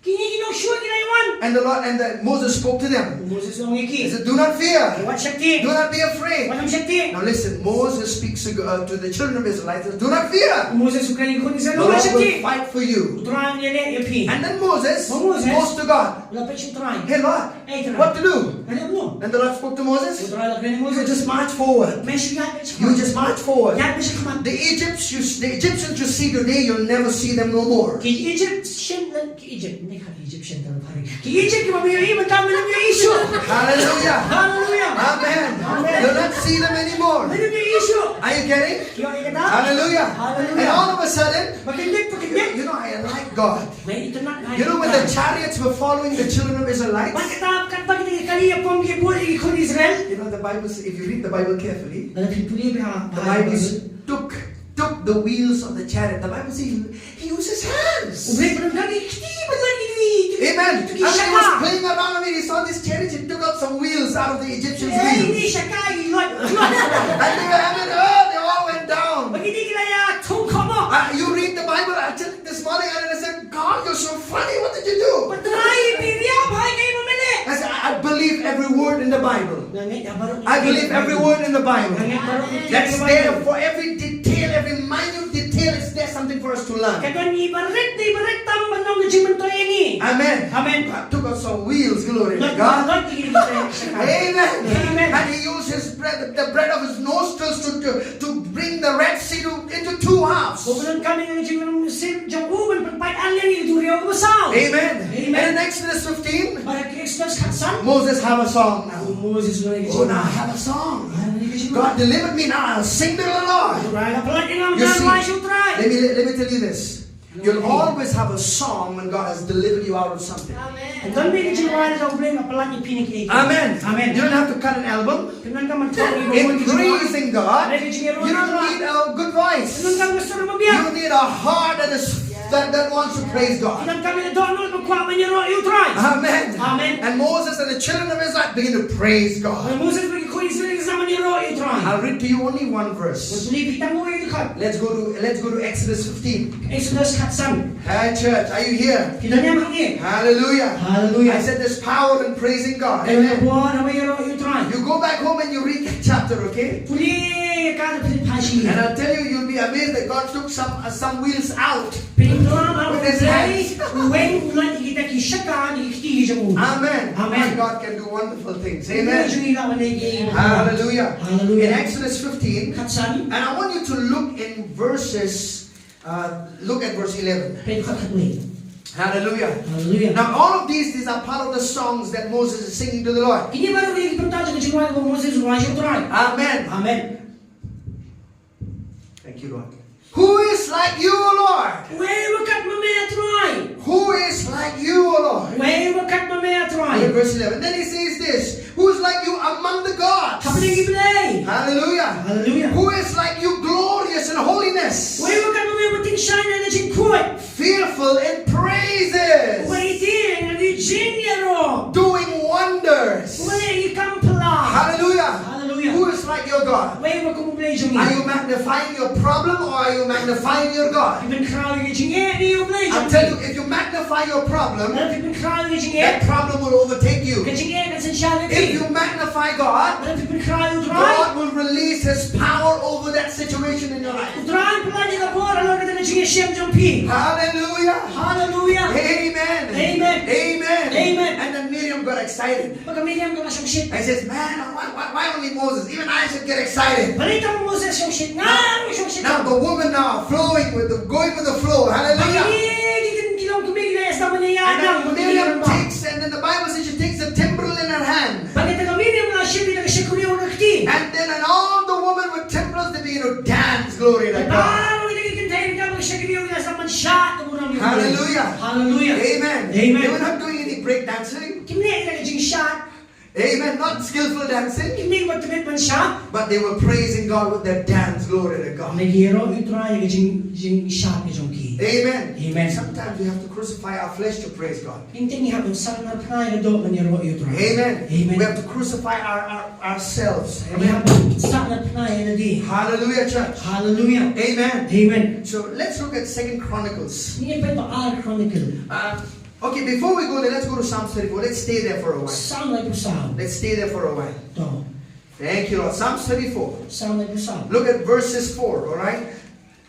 Kine ki nongshun ki la wan. And the Lord, and the, Moses spoke to them. Moses ong ïa ki. He said, "Do not fear. Wat shakri. Do not be afraid." Wat shakri. Now listen, Moses speaks to, uh, to the children of Israelites, says, "Do not fear. Moses u kren ïa ki khun Israel, wat shakri. The Lord will fight for you." U Trai un ïaleh ïa phi. And then Moses goes to God. U la peit sha u Trai. "Hey Lord, what to do?" Ngan ïa kumno? And the Lord spoke to Moses. U Trai u la kren ïa u Moses. "You just march forward. Me shu ïaid, me shu ïaid. You just march forward. Ïaid, me shu ïaid. The Egypts you, the Egyptians you see today, you'll never see them no more." Ki Egyptian, ki Egypt, ne ka Egyptian, ki Egypt kiba me ïohi mynta, me ym ïohi shuh. Hallelujah. Hallelujah. Amen. Amen. You'll not see them anymore. Me ym ïohi shuh. Are you getting? Ïohi kata? Hallelujah. Hallelujah. And all of a sudden, ba khyndiat, ba khyndiat, you know, I like God. Ba itynnad, you know, when the chariots were following the children of Israelites, ba kata, katba kita ki kali ïa pom ki bud ïa ki khun Israel. You know, the Bible says, if you read the Bible carefully, lada phi pule bha, the Bible says, took, took the wheels of the chariot. The Bible says he, he used his hands. U Blei u pyndonkam ïa ki kti ban lait ïa ki, ïa ki, ïa ki shaka. Amen. And he was playing around. I mean, he saw these chariots, he took out some wheels out of the Egyptians' wheels. Ïa, ïa ki shaka, ïa ki lait, lait. And they were, I mean, oh, they all went down. Ba kine ki la ïa thung khop mo. Uh, you read the Bible, I tell This morning I said, "God, you're so funny. What did you do?" Ba Trai, phi riap ha kaei ba me leh. I said, "I believe every word in the Bible." Nga ngeit ïa baroh. I believe every word in the Bible. Nga ngeit baroh. That's there for every detail, every minute detail is there something for us to learn. Ka don iba rit, iba rit tam ban long ka jingmyntoi ïa ngi. Amen. Amen. God took out some wheels, glory to God. Amen. Amen. And he used his breath, the breath of his nostrils to, to, to bring the Red Sea to, into two halves. Ba u pyndonkam ïa ka jingïasyllok jong u ban pynpait ar liang ïa ka duriaw kaba saw. Amen. Amen. And in Exodus fifteen, bad ha Exodus khatsan, Moses have a song now. U Moses u ïoh ïa ka jingïasyllok. Oh, now I have a song. Ah, ïoh ïa ka jingïasyllok. God delivered me, now I'll sing to the Lord. U Trai u la pynlait ïa nga, nga ai sha u Trai. You see, let me, let me tell you this. You'll always have a song when God has delivered you out of something. Amen. Don beit ka jingrwai lada U Blei u la pynlait ïa phi na kiei kiei. Amen. Amen. You don't have to cut an album. Ym donkam ban thoh ïa ka jingrwai. In praising God, you don't need a good voice. Ym donkam ka sur ba biang. You need a heart that is, that, that wants to praise God. Ym donkam ïa ka dohnud ba kwah ban ïaroh ïa U Trai. Amen. Amen. And Moses and the children of Israel begin to praise God. Bad Moses bad ki khun Israel ki sdang ban ïaroh ïa U Trai. I'll read to you only one verse. Ngan pule ïa phi tang kawei ka dkhot. Let's go to, let's go to Exodus fifteen. Exodus khatsan. Hi, church. Are you here? Phi don ne em hangne? Hallelujah. Hallelujah. I said there's power in praising God. Amen. Ka don bor ha ban ïaroh ïa U Trai. You go back home and you read that chapter, okay? Pule ïa ka, pule pha shi. And I'll tell you, you'll be amazed that God took some, uh, some wheels out with his hands. Pynlong ba U Blei u lait ïa kita ki shaka na ki kti jong u. Amen. Amen. My God can do wonderful things. Amen. U Blei jong ngi u lah ban leh ki. Hallelujah. Hallelujah. In Exodus fifteen, khatsan. And I want you to look in verses Uh, look at verse eleven. Peit dkhot khatwei. Hallelujah. Hallelujah. Now, all of these, these are part of the songs that Moses is singing to the Lord. Kine baroh ki bynta jong ka jingrwai kaba u Moses u rwai sha U Trai. Amen. Amen. Thank you, Lord. Who is like you, O Lord? Uei uba kat ma me, A Trai? Who is like you, O Lord? Uei uba kat ma me, A Trai? Look at verse eleven. Then he says this. Who is like you among the gods? Hapdeng ki blei. Hallelujah. Hallelujah. Who is like you glorious in holiness? Uei uba kat ma me, uba tyngshaiñ ha ka jingkhuid? Fearful in praises. Uba ïeit ha ka jingïaroh. Doing wonders. Uba leh ki kam phylla. Hallelujah. Hallelujah. Who is like your God? Uei uba kum U Blei jong ngi? Are you magnifying your problem or are you magnifying your God? Phi pynkhraw ïa ka jingeh ne ïa U Blei jong ngi? I'll tell you, if you magnify your problem, lada phi pynkhraw ïa ka jingeh, that problem will overtake you. Ka jingeh kan synshar ïa phi. If you magnify God, lada phi pynkhraw ïa U Trai, God will release his power over that situation in your life. U Trai un pynlait ïa ka bor halor kata ka jingïashem jong phi. Hallelujah. Hallelujah. Amen. Amen. Amen. Amen. And then Miriam got excited. Bad ka Miriam ka la shongshit. I says, "Man, why, why, why only Moses? Even I should get excited." Balei tang u Moses shongshit? Nga ruh shongshit. Now the women now are flowing with the, going with the flow. Hallelujah. Bad kine ki, ki longkmie ki la ïa sdang ban ïaid. And then Miriam takes, and then the Bible says she takes the timbrel in her hand. Bad kata ka Miriam ka la shim ïa ka shakri ha ka kti. And then, and all the women with timbrels, they begin to dance. Glory to God. Bad baroh kita ki kynthei ki la shakri ki la sdang ban shad ka burom ïa U Blei. Hallelujah. Hallelujah. Amen. Amen. They were not doing any break dancing. Kim leh ïa ka jingshad. Amen. Not skillful dancing. Kim dei ba tbit ban shad. But they were praising God with their dance. Glory to God. Hynrei ki ïaroh ïa U Trai ïa ka jing, jingshad ka jong ki. Amen. Amen. Sometimes we have to crucify our flesh to praise God. Ngi teng ngi hap ban sahnarphna ïa ka doh ban ïaroh ïa U Trai. Amen. Amen. We have to crucify our, our, ourselves. Ngi hap ban sahnarphna ïa lade. Hallelujah, church. Hallelujah. Amen. Amen. So let's look at Second Chronicles. Ngin ïa peit ha Ar Chronicle. Um, okay, before we go there, let's go to Psalms thirty-four. Let's stay there for a while. Salm laiphew saw. Let's stay there for a while. To. Thank you, Lord. Psalms thirty-four. Salm laiphew saw. Look at verses four, all right?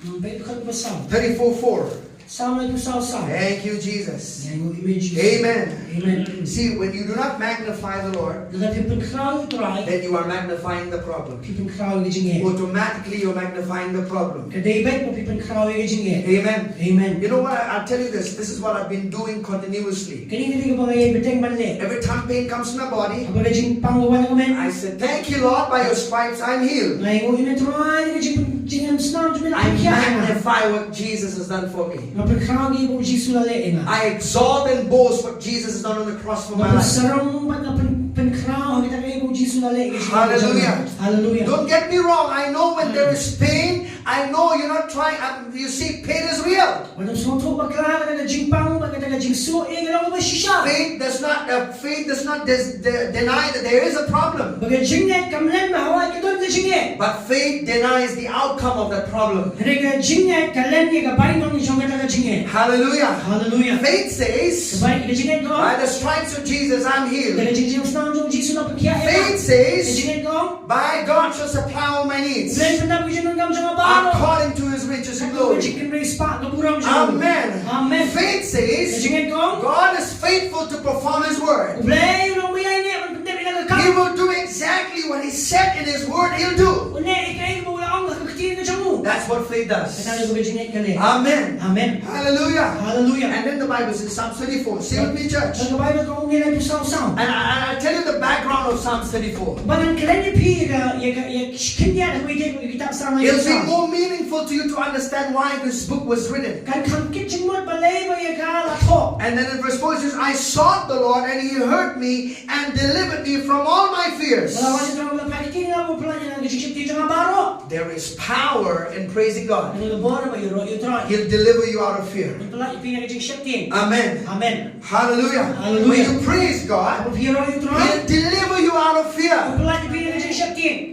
Hmm, peit dkhot ba saw. Thirty-four four. Salm laiphew saw saw. Thank you, Jesus. Ïa ngi ïa u Jisu. Amen. Amen. See, when you do not magnify the Lord, lada phim pynkhraw ïa U Trai, then you are magnifying the problem. Phi pynkhraw ïa ka jingeh. Automatically, you're magnifying the problem. Ka dei beit ba phi pynkhraw ïa ka jingeh. Amen. Amen. You know what? I, I'll tell you this. This is what I've been doing continuously. Kane ka dei kaba nga ïai bteng ban leh. Every time pain comes to my body, haba ka jingpang ka wan ha ka met, I say, "Thank you, Lord, by your stripes I'm healed." Nga ïathuh, "Trai, ka jing, jingïaseng snam jong me la pynhiar ïa nga." I magnify what Jesus has done for me. Nga pynkhraw ïa kaba U Jisu u la leh ïa nga. I exalt and boast what Jesus has done on the cross for my life. Nga pynsarong bad nga pyn, pynkhraw ïa kata kaba U Jisu u la leh ïa nga. Hallelujah. Hallelujah. Don't get me wrong. I know when there is pain, I know you're not trying. Um, you see, pain is real. Wat nym sngewthuh bakla, kata ka jingpang bad kata ka jingsuh, eh, ka long kaba shisha. Faith does not, uh, faith does not des-, de-, deny that there is a problem. Ba ka jingngeit kam len ba hawei ka don ka jingeh. But faith denies the outcome of that problem. Hynrei ka jingngeit ka len ïa ka bainong jong kata ka jingeh. Hallelujah. Hallelujah. Faith says, ka bai, ka jingngeit ka ong, "By the stripes of Jesus, I'm healed." Ka jingïaseng snam jong U Jisu nga pynhiar ïa nga. Faith says, ka jingngeit ka ong, "My God shall supply all my needs." U Blei un pyndap ïa ki jingdonkam jong nga baroh. According to his riches in glory. Katkum ka jingkynriah spah ka burom jong u. Amen. Amen. Faith says, ka jingngeit ka ong, "God is faithful to perform his word." U Blei u long ba ïaineh ban pyndep ïa la ka kam. He will do exactly what he said in his word he'll do. Un leh ïa kaei kaba u la ong ha ka ktien ka jong u. That's what faith does. Kata ka dei kaba ka jingngeit ka leh. Amen. Amen. Hallelujah. Hallelujah. And then the Bible says, Psalm thirty-four. Say with me, church. Bad ka Baibl ka ong, ngi laiphew saw saw. And I, I, I'll tell you the background of Psalms thirty-four. Bad ngan kren ïa phi ïa ka, ïa ka, ïa ka khyndiat kaba ïadei bad ka kitab Psalms. It'll be more meaningful to you to understand why this book was written. Kan kham kit jingmut balei ba ïa ka la thoh. And then in verse four it says, "I sought the Lord and he heard me and delivered me from all my fears." Ba la wan ïa u Trai, u la phai ïa nga, u pynlait ïa nga na ka jingsheptieng jong nga baroh. There is power in praising God. Ka don ka bor ba ïaroh ïa u Trai. He'll deliver you out of fear. Un pynlait ïa phi na ka jingsheptieng. Amen. Amen. Hallelujah. Hallelujah. When you praise God, haba phi ïaroh ïa u Trai, he'll deliver you out of fear. Un pynlait ïa phi na ka jingsheptieng.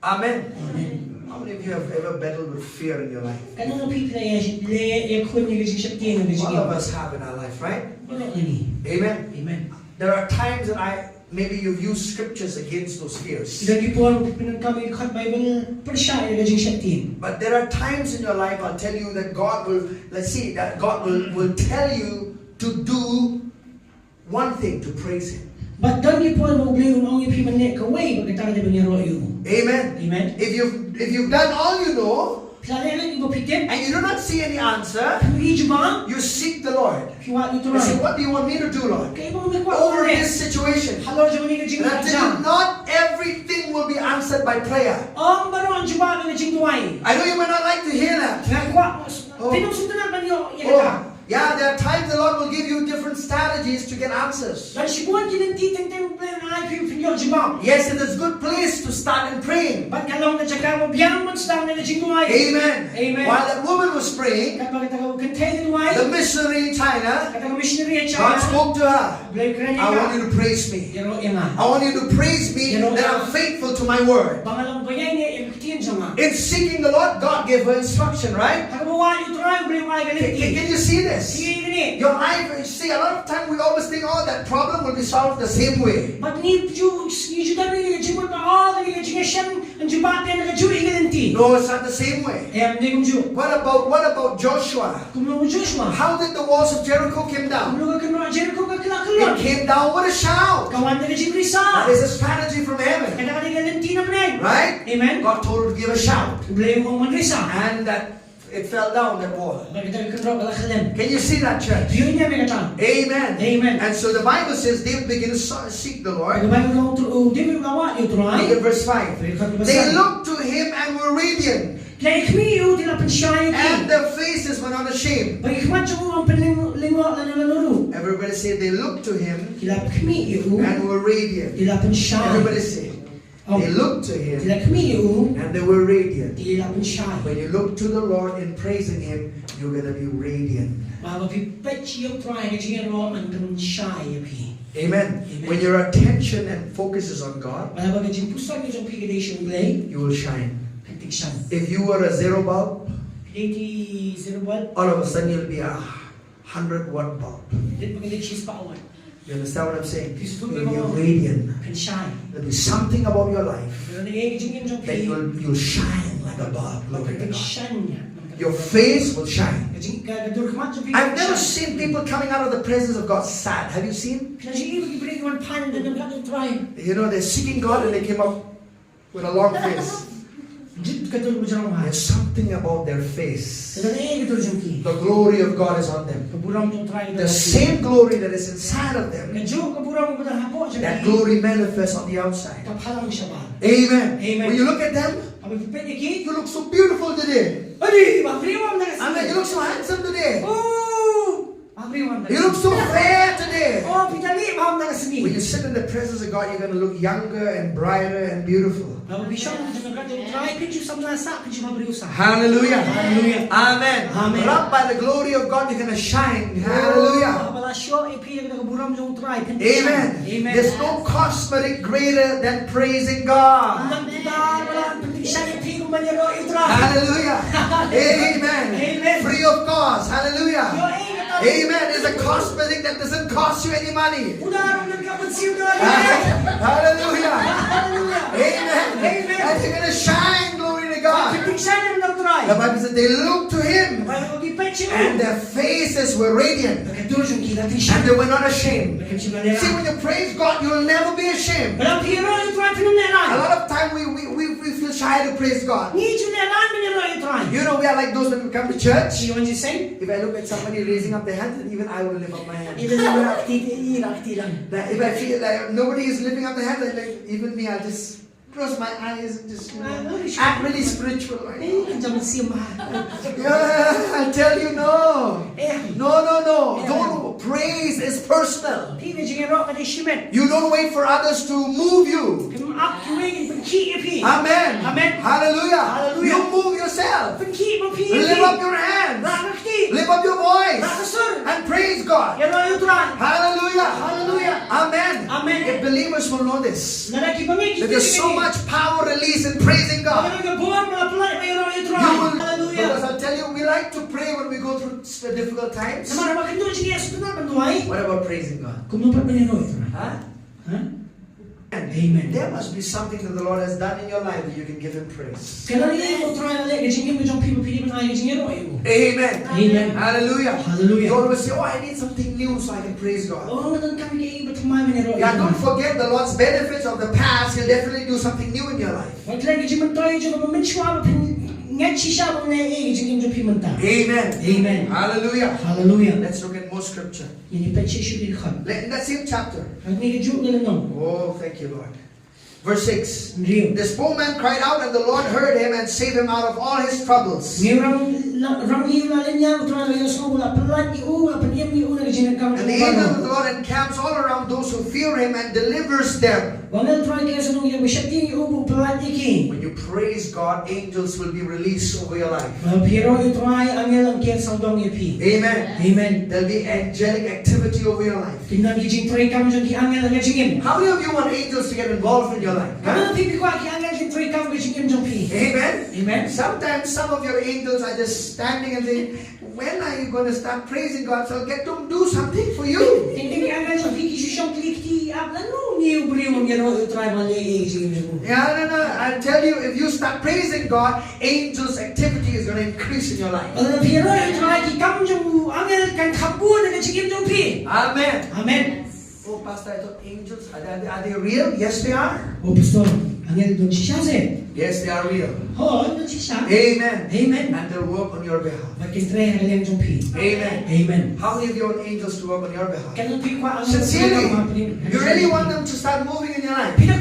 Amen. Amen. How many of you have ever battled with fear in your life? Katno na phi phi la ïa, la ïa, ïakhun ïa ka jingsheptieng ha ka jingim? All of us have in our life, right? Baroh ngi. Amen. Amen. There are times that I, maybe you've used scriptures against those fears. Ki don ki por ba phi pyndonkam ïa ki dkhot Baibl pyrshah ïa ka jingsheptieng. But there are times in your life, I'll tell you, that God will, let's see, that God will, will tell you to do one thing, to praise him. Bad don ki por ba U Blei un ong ïa phi ban leh kawei, bad kata ka dei ban ïaroh ïa u. Amen. Amen. If you've, if you've done all you know, phi la leh ïa kaba phi tip, and you do not see any answer, phi ïohi jubab, you seek the Lord. Phi wad ïa u Trai. You say, "What do you want me to do, Lord?" Kaei ba me kwah ban leh over this situation? Halor jong kane ka jingïalang. And I tell you, not everything will be answered by prayer. Ym baroh yn jubab da ka jingduwai. I know you may not like to hear that. Nga kwah, oh, phin ym sngewtynnat ban ïoh ïa kata. Oh. Yeah, there are times the Lord will give you different strategies to get answers. Don shibun ki lynti teng teng U Blei un ai phi phin ïoh jubab. Yes, it is good place to start in praying. Bad ka long ka jaka ba biang ban sdang da ka jingduwai. Amen. Amen. While that woman was praying, katba kata ka kynthei ka duwai, the missionary in China, kata ka missionary ha China, God spoke to her. U Blei u kren ïa ka. "I want you to praise me. Ïaroh ïa nga. I want you to praise me that I'm faithful to my word." Ïaroh ïa nga. Ba nga long ba ïaineh ïa ka ktien jong nga. In seeking the Lord, God gave her instruction, right? Haba wad ïa u Trai, U Blei u ai ka lynti. Can, can, can you see this? Phi ïohi kane? Your life, you see, a lot of time we always think, "Oh, that problem will be solved the same way." Bad ngi ju, ngi ju don ïa ka jingmut ba, oh, kane ka jingïaseng yn jubab biang da kajuh hi ka lynti. No, it's not the same way. Em, ym dei kumjuh. What about, what about Joshua? Kumno u Joshua? How did the walls of Jericho came down? Kumno ka kynroh Jericho ka la kyllon? It came down with a shout. Ka wan da ka jingrisa. That is a strategy from heaven. Kata ka dei ka lynti na bneng. Right? Amen. God told her to give a shout. U Blei u ong ban risa. And that it fell down, that wall. Bad kata ka kynroh ka la khyllem. Can you see that, church? Phi ïohi ne em ïa kata? Amen. Amen. And so the Bible says David began to so-, seek the Lord. Ka Baibl ka ong u David u la wad ïa u Trai. Look at verse five. Peit dkhot ba san. They looked to him and were radiant. Ki la khmih ïa u, ki la pynshai ïa ki. And their faces were not ashamed. Bad ki khmat jong u ym pynlyngngoh lano lano ruh. Everybody said they looked to him. Ki la khmih ïa u. And were radiant. Ki la pynshai. Everybody said, oh, they looked to him. Ki la khmih ïa u. And they were radiant. Ki la pynshai. When you look to the Lord in praising him, you're going to be radiant. Ba, ba phi peit ïa u Trai, ka jingïaroh yn pynshai ïa phi. Amen. Amen. When your attention and focus is on God, ba, ba ka jingpyrshang jong phi ka dei sha U Blei, you will shine. Phin pynshai. If you were a zero bulb, phi dei zero bulb, all of a sudden you'll be a hundred watt bulb. Dei ba ka dei shispah watt. You understand what I'm saying? You'll be radiant. Pynshai. There'll be something about your life that you'll, you'll shine like a bulb. Glory to God. Your face will shine. I've never seen people coming out of the presence of God sad. Have you seen? You know, they're seeking God and they came up with a long face. There's something about their face. The glory of God is on them. The same glory that is inside of them, that glory manifests on the outside. Amen. When you look at them, you look so beautiful today. And then you look so handsome today. You look so fair today. When you sit in the presence of God, you're going to look younger and brighter and beautiful. Hallelujah. Hallelujah. Amen. Amen. Wrapped by the glory of God, you're going to shine. Hallelujah. Amen. There's no cosmetic greater than praising God. Hallelujah. Amen. Free of cost. Hallelujah. Amen. It's a cosmetic that doesn't cost you any money. Hallelujah. Amen. And you're going to shine, glory to God. The Bible says they looked to him and their faces were radiant. And they were not ashamed. See, when you praise God, you will never be ashamed. A lot of time we, we, we, we feel shy to praise God. You know, we are like those when we come to church. If I look at somebody raising up their hands, then even I will lift up my hand. That if I feel like nobody is lifting up their hands, I like, even me, I'll just close my eyes and just, you know, act really spiritual, right? Yeah, I tell you, no. No, no, no. Don't. Praise is personal. You don't wait for others to move you. Amen. Hallelujah. You move yourself. Lift up your hands. Lift up your voice. And praise God. Hallelujah. Amen. If believers will know this, that there's so much power released in praising God. You will, because I'll tell you, we like to pray when we go through s-, difficult times. What about praising God? Huh? Amen. There must be something that the Lord has done in your life that you can give him praise. Amen. Hallelujah. You always say, "Oh, I need something new so I can praise God." Yeah, don't forget the Lord's benefits of the past. He'll definitely do something new in your life. Amen. Hallelujah. Let's look at more scripture. Let, in that same chapter. Oh, thank you, Lord. Verse six. This poor man cried out, and the Lord heard him and saved him out of all his troubles. And the angel of the Lord encamps all around those who fear him and delivers them. When you praise God, angels will be released over your life. Amen. There'll be angelic activity over your life. How many of you want angels to get involved in your life? Huh? Amen. Sometimes some of your angels are just standing and saying, "When are you gonna start praising God so I'll get to do something for you?" Yeah, no, no, I'll tell you, if you start praising God, angels' activity is gonna increase in your life. Amen. Oh, Pastor, I thought angels, are they, are they, are they real? Yes, they are. Yes, they are real. Amen. And they'll work on your behalf. Amen. How many of you want angels to work on your behalf? Sincerely, you really want them to start moving in your life? Then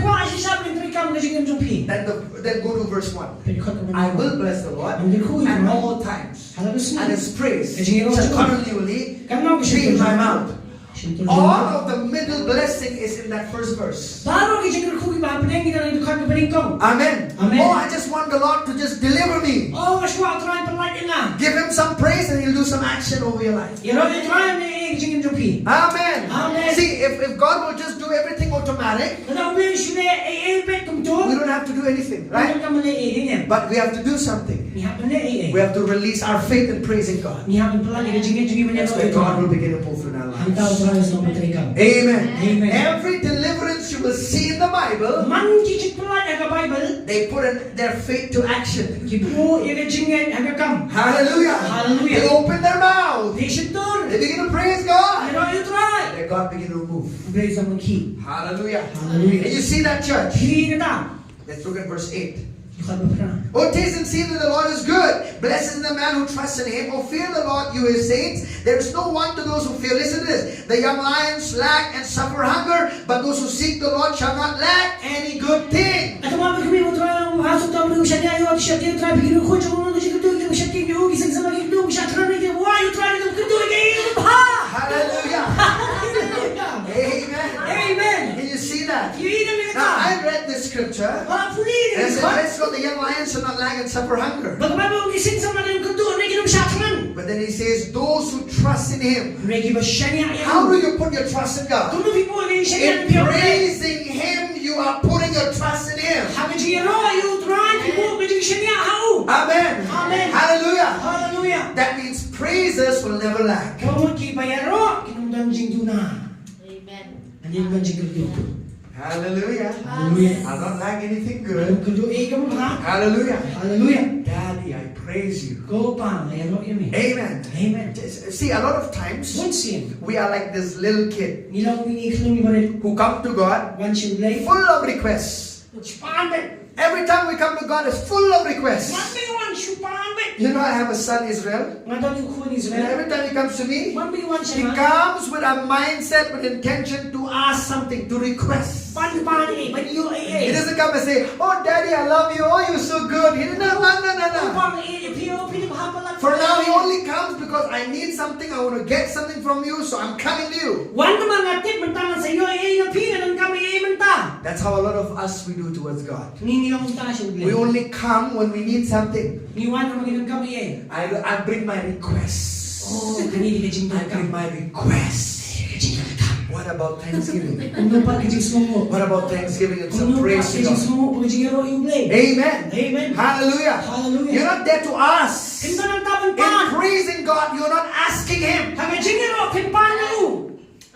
the, Then go to verse one. Peit dkhot kaba nyngkong. I will bless the Lord. Ngan kyrkhu ïa U Trai. At all times. Ha lade sngi. And his praise shall continually be in my mouth. Kan long ka shyntur jong nga. Shyntur jong nga. All of the middle blessing is in that first verse. Baroh ki jingkyrkhu kiba hapdeng ki don ha dkhot kaba nyngkong. Amen. Amen. Oh, I just want the Lord to just deliver me. Oh, nga sngewbha U Trai un pynlait ïa nga. Give him some praise and he'll do some action over your life. Ïaroh ïa U Trai, un leh ei ei ha ka jingim jong phi. Amen. Amen. See, if, if God will just do everything automatic, lada U Blei u shu leh ei ei peit kumto, we don't have to do anything, right? Ngim donkam ban leh ei ei ne. But we have to do something. Ngi hap ban leh ei ei. We have to release our faith in praising God. Ngi hap ban pynlait ïa ka jingngeit jong ngi ban ïaroh ïa U Trai. That's where God will begin to move through our lives. Hangta U Trai un sdang ban trei kam. Amen. Amen. Every deliverance you will see in the Bible, man ki jingpynlait ha ka Bible, they put in their faith to action. Ki buh ïa ka jingngeit ha ka kam. Hallelujah. Hallelujah. They open their mouth. Ki shyntur. They begin to praise God. Ki ïaroh ïa U Trai. Then God begin to move. U Blei u sdang ban khih. Hallelujah. Hallelujah. And you see that, church? Phi ïohi kata? Let's look at verse eight. Dkhot ba phra. Oh, taste and see that the Lord is good. Blessed is the man who trusts in him. Oh, fear the Lord, you his saints. There is no want to those who fear. Listen to this. The young lions lack and suffer hunger, but those who seek the Lord shall not lack any good thing. Ato ma ba khmih U Trai, ha suk ta u briew ba shaniah ïa u, ki sheptieng U Trai, phi ki riewkhuid jong u, ki jingkyrduh ki ba sheptieng ïa u, ki seng samla ki kyrduh, ki shah thngan ïa ki, wai U Trai, ki kyrduh ïa ki, ki bha. Hallelujah. Hallelujah. Amen. Amen. Can you see that? Ïohi ïa kata? Now, I read this scripture. Nga la pule ïa kane ka dkhot. And it says, "Blessed are the young lions shall not lack and suffer hunger." Ba ka Baibl ong ki seng samla kim kyrduh, ne kim shah thngan. But then he says, "Those who trust in him." Hynrei kiba shaniah ïa u. How do you put your trust in God? Kumno phi buh ïa ka jingshaniah ha u? In praising him, you are putting your trust in him. Ha ka jingïaroh ïa u Trai phi buh ka jingshaniah ha u. Amen. Amen. Hallelujah. Hallelujah. That means praises will never lack. Ka mut kiba ïaroh kin ym don jingduna. Amen. Kin ym don jingkyrduh. Hallelujah. Hallelujah. I'll not lack anything good. Ngam kyrduh ei kaba bha. Hallelujah. Hallelujah. Daddy, I praise you. Ko Pa, nga ïaroh ïa me. Amen. Amen. Just, see, a lot of times, bun sien, we are like this little kid, ngi long kum ki khyllung barit, who come to God, wan sha U Blei, full of requests. Shu pan beit. Every time we come to God is full of requests. Wan beit, wan shu pan beit. You know, I have a son, Israel. Nga don u khun Israel. And every time he comes to me, wan beit wan sha nga, he comes with a mindset, with intention to ask something, to request. Pan pan ei ei, ban ïoh ei ei. He doesn't come and say, "Oh, Daddy, I love you. Oh, you're so good." He, no, no, no, no, no. Ym ong ei ei, phi, phi bha palat. For now, he only comes because I need something, I want to get something from you, so I'm coming to you. Wan namar nga tip mynta ngan sa ïoh ei ei na phi, nga donkam ei ei mynta. That's how a lot of us we do towards God. Ngi, ngi long kumta sha U Blei. We only come when we need something. Ngi wan haba ngi donkam ei ei. I, I bring my request. Oh, kane ka dei ka jingdonkam. I bring my request. Ka jingdonkam. What about thanksgiving? Kumno pat ka jingsngewnguh? What about thanksgiving and some praise to God? Kumno pat ka jingsngewnguh, ka jingïaroh ïa U Blei? Amen. Amen. Hallelujah. Hallelujah. You're not there to ask. Phim don nangta ban pan. In praising God, you're not asking him. Ha ka jingïaroh phim pan ïa u.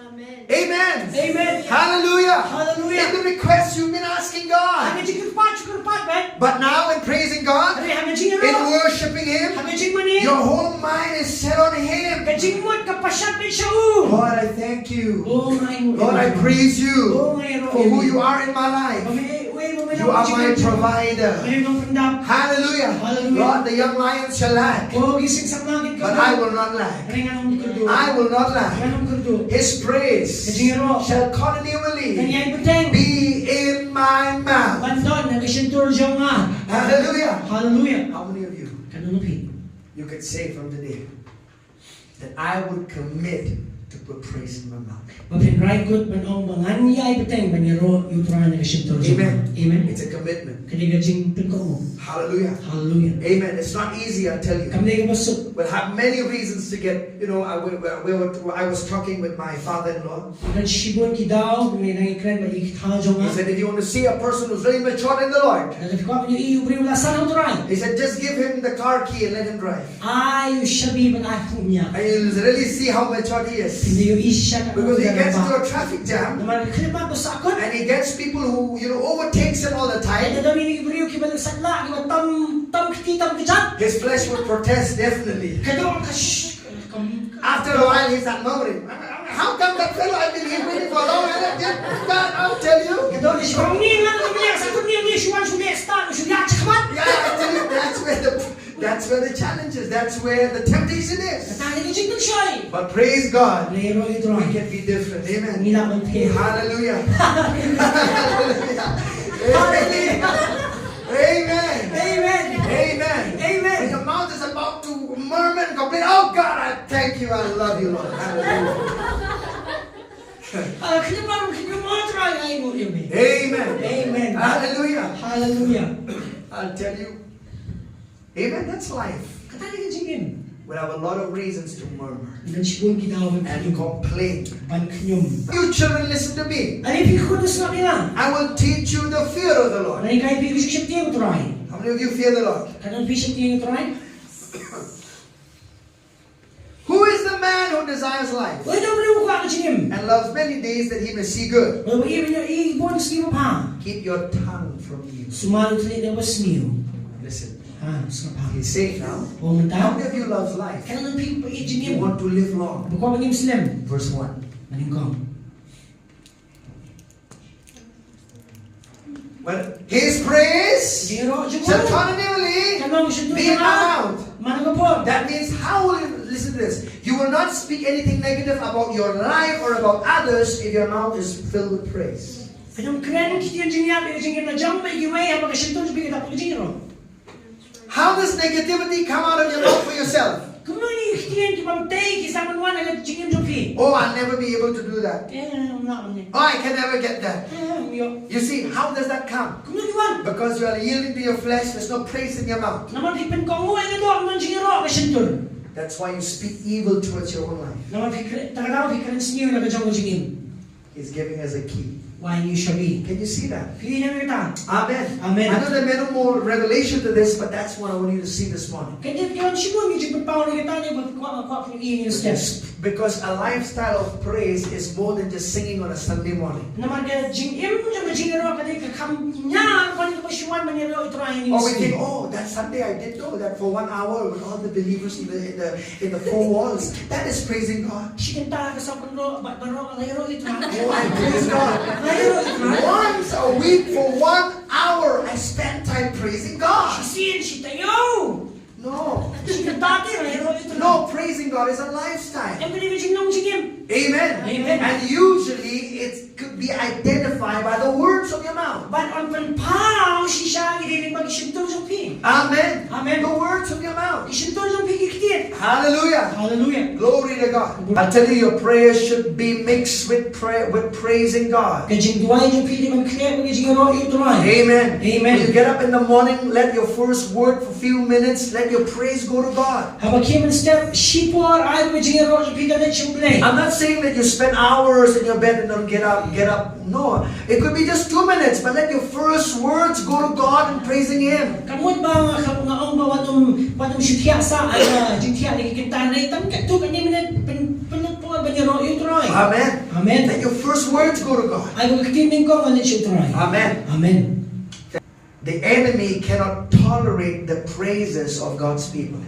Amen. Amen. Amen. Hallelujah. Hallelujah. In the request, you've been asking God. Ha ka jingkyrpad shu kyrpad beit. But now in praising God, hynrei ha ka jingïaroh, in worshiping him, ha ka jingmane, your whole mind is set on him. Ka jingmut ka pashat beit sha u. Lord, I thank you. Oh, nga ïaroh ïa me. Lord, I praise you, oh, nga ïaroh ïa me, for who you are in my life. Ba me, wei, ba me long ka jingim jong nga. You are my provider. Ba me long pyndap. Hallelujah. Hallelujah. Lord, the young lions shall lack. Oh, ki seng samla kin kyrduh. But I will not lack. Hynrei ngan ym kyrduh. I will not lack. Ngan ym kyrduh. His praise, ka jingïaroh, shall continually, kan ïai bteng, be in my mouth. Ban don ha ka shyntur jong nga. Hallelujah. Hallelujah. How many of you, katno na phi, you could say from today that I would commit to put praise in my mouth? Ba phin rai kut ban ong ba ngan ïai bteng ban ïaroh ïa U Trai na ka shyntur jong nga. Amen. Amen. It's a commitment. Ka dei ka jingpynkohnguh. Hallelujah. Hallelujah. Amen. It's not easy, I tell you. Kam dei kaba suk. We'll have many reasons to get, you know, I, we, we, we were, I was talking with my father-in-law. Don shibun ki daw, ngi dang ïakren bad ïa ki kha jong nga. He said, "If you want to see a person who's really matured in the Lord," Lada phi kwah ban ïohi ïa u briew u la san ha U Trai, he said, "just give him the car key and let him drive." Ai u shabi bad ai khum ïa. And you'll really see how matured he is. Phin da ïohi shisha. Because he gets into a traffic jam. Namar ka khyllipmat ba sahkut. And he gets people who, you know, overtakes him all the time. Lada don ïa ki briew kiba sah lah, kiba tam, tam kti tam kjat. His flesh would protest, definitely. Ka doh ka sh-, ka, ka, after a while, he's like murmuring, "How come that fellow, I've been here waiting for a long time, I just can't, I'll tell you." Ka doh ka sh-, ka ong ngi ngan ong ngi sahkut ngi ong ngi shu wan shu leh start shu ïa chakhmat. Yeah, I tell you, that's where the That's where the challenge is. That's where the temptation is. Kata ka dei ka jingpynshoi. But praise God, hynrei ïaroh ïa U Trai, we can be different. Amen. Ngi lah ban pher. Hallelujah. Hallelujah. Hallelujah. Amen. Oh God, I thank you. I love you, Lord. Hallelujah. Ah, khlem ram khlem moh Trai ai mu imi. Amen. Amen. Hallelujah. Hallelujah. I'll tell you. Amen. That's life. Kata ka dei ka jingim. We'll have a lot of reasons to murmur. Ngan shibun ki daw ban and khñium, complain. Ban khñium. You children, listen to me. Ani phi khun, sngap ïa nga. I will teach you the fear of the Lord. Ngan hikai phi ka jingsheptieng u Trai. How many of you fear the Lord? Katno phi sheptieng u Trai? Who is the man who desires life? Uei u briew uba kwah ka jingim and loves many days that he may see good? Bad uba ïeit ban ïohi ki bun sngi ba bha. Keep your tongue from evil. Sumar ïa u thylliej na kaba sniew. Listen. Ha, sngap bha. He's saying now, how many of you loves life? Katno na phi ba ïeit jingim? You want to live long. Ba kwah ban im slem. Verse one. Mynnyngkong. Well, his praise shall continually be in my mouth. That means, how will you, listen to this. You will not speak anything negative about your life or about others if your mouth is filled with praise. How does negativity come out of your mouth for yourself? Kumno ki ktien ki bym tei ki sa ban wan na ka jingim jong phi? Oh, I'll never be able to do that. Eh, ym lah ban ïa. Oh, I can never get that. Eh, ym ïoh. You see, how does that come? Kumno ki wan? Because you are yielding to your flesh, there's no praise in your mouth. Namar phi pynkohnguh ïa ka doh, ym don jingïaroh ha ka shyntur. That's why you speak evil towards your own life. Namar phi kren, ta ka daw phi kren sniew na ka jong ka jingim. He's giving us a key. Wai ïa ngi shabi. Can you see that? Phi ïohi ïa kata? Amen. Amen. I know there may not more revelation to this, but that's what I want you to see this morning. Kan ïa phi wan shibun ki jingpynpaw ïa kata ne, bad kwah, kwah phi ïohi ïa kata. Because a lifestyle of praise is more than just singing on a Sunday morning. Namar ka jingim jong ka jingïaroh ka dei ka kham ñiah ban ïa ka ba shu wan ban ïaroh ïa u Trai ha ine i sngi. Or we think, oh, that Sunday I did know that for one hour with all the believers in the, in the, in the four walls. That is praising God. Shi kynta ka sap kynroh bad baroh la ïaroh ïa u Trai. Oh, I praise God. La ïaroh ïa u Trai. Once a week for one hour, I spend time praising God. Shisien shi taïew. No. Shi kynta te la ïaroh ïa u Trai. No, praising God is a lifestyle. Em ka dei ka jinglong jingim. Amen. Amen. And usually it could be identified by the words of your mouth. Bad yn pynpaw shisha ki dei lyngba ki shyntur jong phi. Amen. Amen. The words of your mouth. Ki shyntur jong phi ki ktien. Hallelujah. Hallelujah. Glory to God. I tell you, your prayer should be mixed with prayer, with praising God. Ka jingduwai jong phi dei ban khleh bad ka jingïaroh ïa u Trai. Amen. Amen. When you get up in the morning, let your first word for few minutes, let your praise go to God. Haba khie mynstep shipor, ai ba ka jingïaroh jong phi kan leit sha U Blei. I'm not saying that you spend hours in your bed and don't get up, get up. No, it could be just two minutes, but let your first words go to God in praising Him. Kam mut ba nga, nga ong ba wat ym, wat ym shu thiah sah, ai ba jingthiah na ki kynta, naduh katto katne minit, pyn, pynlut por ban ïaroh ïa u Trai. Amen. Amen. Let your first words go to God. Ai ba ka ktien nyngkong kan leit sha u Trai. Amen. Amen. The enemy cannot tolerate the praises of God's people.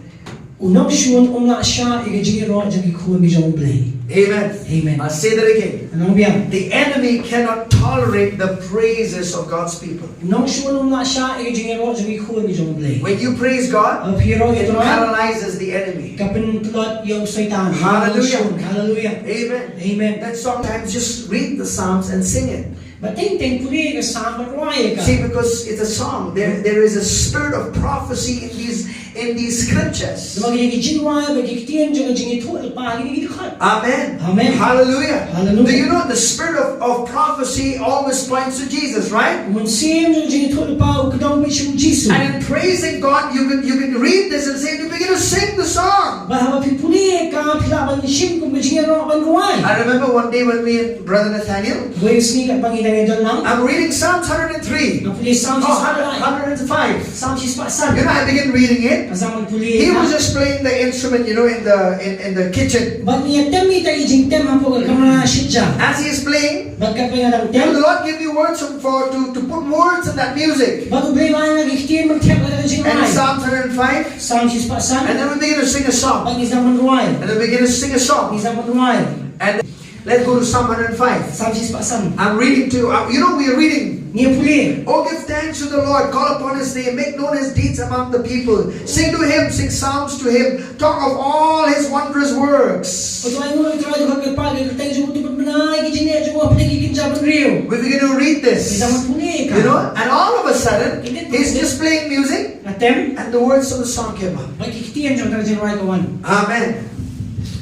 U nongshun um lah shah ïa ka jingïaroh jong ki khun ki jong U Blei. Amen. Amen. I'll say that again. Ngan ong biang. The enemy cannot tolerate the praises of God's people. U nongshun um lah shah ïa ka jingïaroh jong ki khun ki jong U Blei. When you praise God, haba phi ïaroh ïa u Trai, it paralyzes the enemy. Ka pyntlot ïa u Soitan. Hallelujah. Hallelujah. Amen. Amen. That sometimes just read the Psalms and sing it. Bad teng teng pule ka Salm bad rwai ïa ka. See, because it's a song, there, there is a spirit of prophecy in these, in these scriptures. Namar ki dei ki jingrwai bad ki ktien jong ka jingïathuhlypa ha kine ki dkhot. Amen. Amen. Hallelujah. Hallelujah. Do you know the spirit of, of prophecy always points to Jesus, right? U mynsiem jong ka jingïathuhlypa u kdew beit sha u Jisu. And in praising God, you can, you can read this and say, you begin to sing the song. Bad haba phi pule ïa ka, phi lah ban shim kum ka jingïaroh ban rwai. I remember one day when me and Brother Nathaniel, wei u sngi katba ngi dang ïadon lang, I'm reading Psalms hundred and three. Nga pule Psalm, oh, hundred, hundred and five. Psalm shispah san. You know, I begin reading it. Nga sdang ban pule ïa ka. He was just playing the instrument, you know, in the, in, in the kitchen. Bad ngi ïa tem ïa kita ki jingtem hapoh ka kamra shitja. As he is playing, bad katba nga dang tem, the Lord gave me words for, to, to put words in that music. Bad U Blei u ai ïa nga ki ktien ban thep ïa ka jingrwai. And Psalm hundred and five. Psalm shispah san. And then we begin to sing a song. Bad ngi sdang ban rwai. And then we begin to sing a song. Ngi sdang ban rwai. And let's go to Psalm hundred and five. Psalm shispah san. I'm reading to you. Uh, you know, we are reading Ngi pule. Oh, give thanks to the Lord, call upon his name, make known his deeds among the people. Sing to him, sing psalms to him, talk of all his wondrous works. Ko to ai ngi to ai to ka pa ke teng ju tu pun ai ki jine ju apa ki kin jaban riu. We begin to read this. Kita pun pule ka. You know, and all of a sudden, he's just playing music. Atem. And the words of the song came up. Ba ki ktien jong ka jingrwai ka wan. Amen.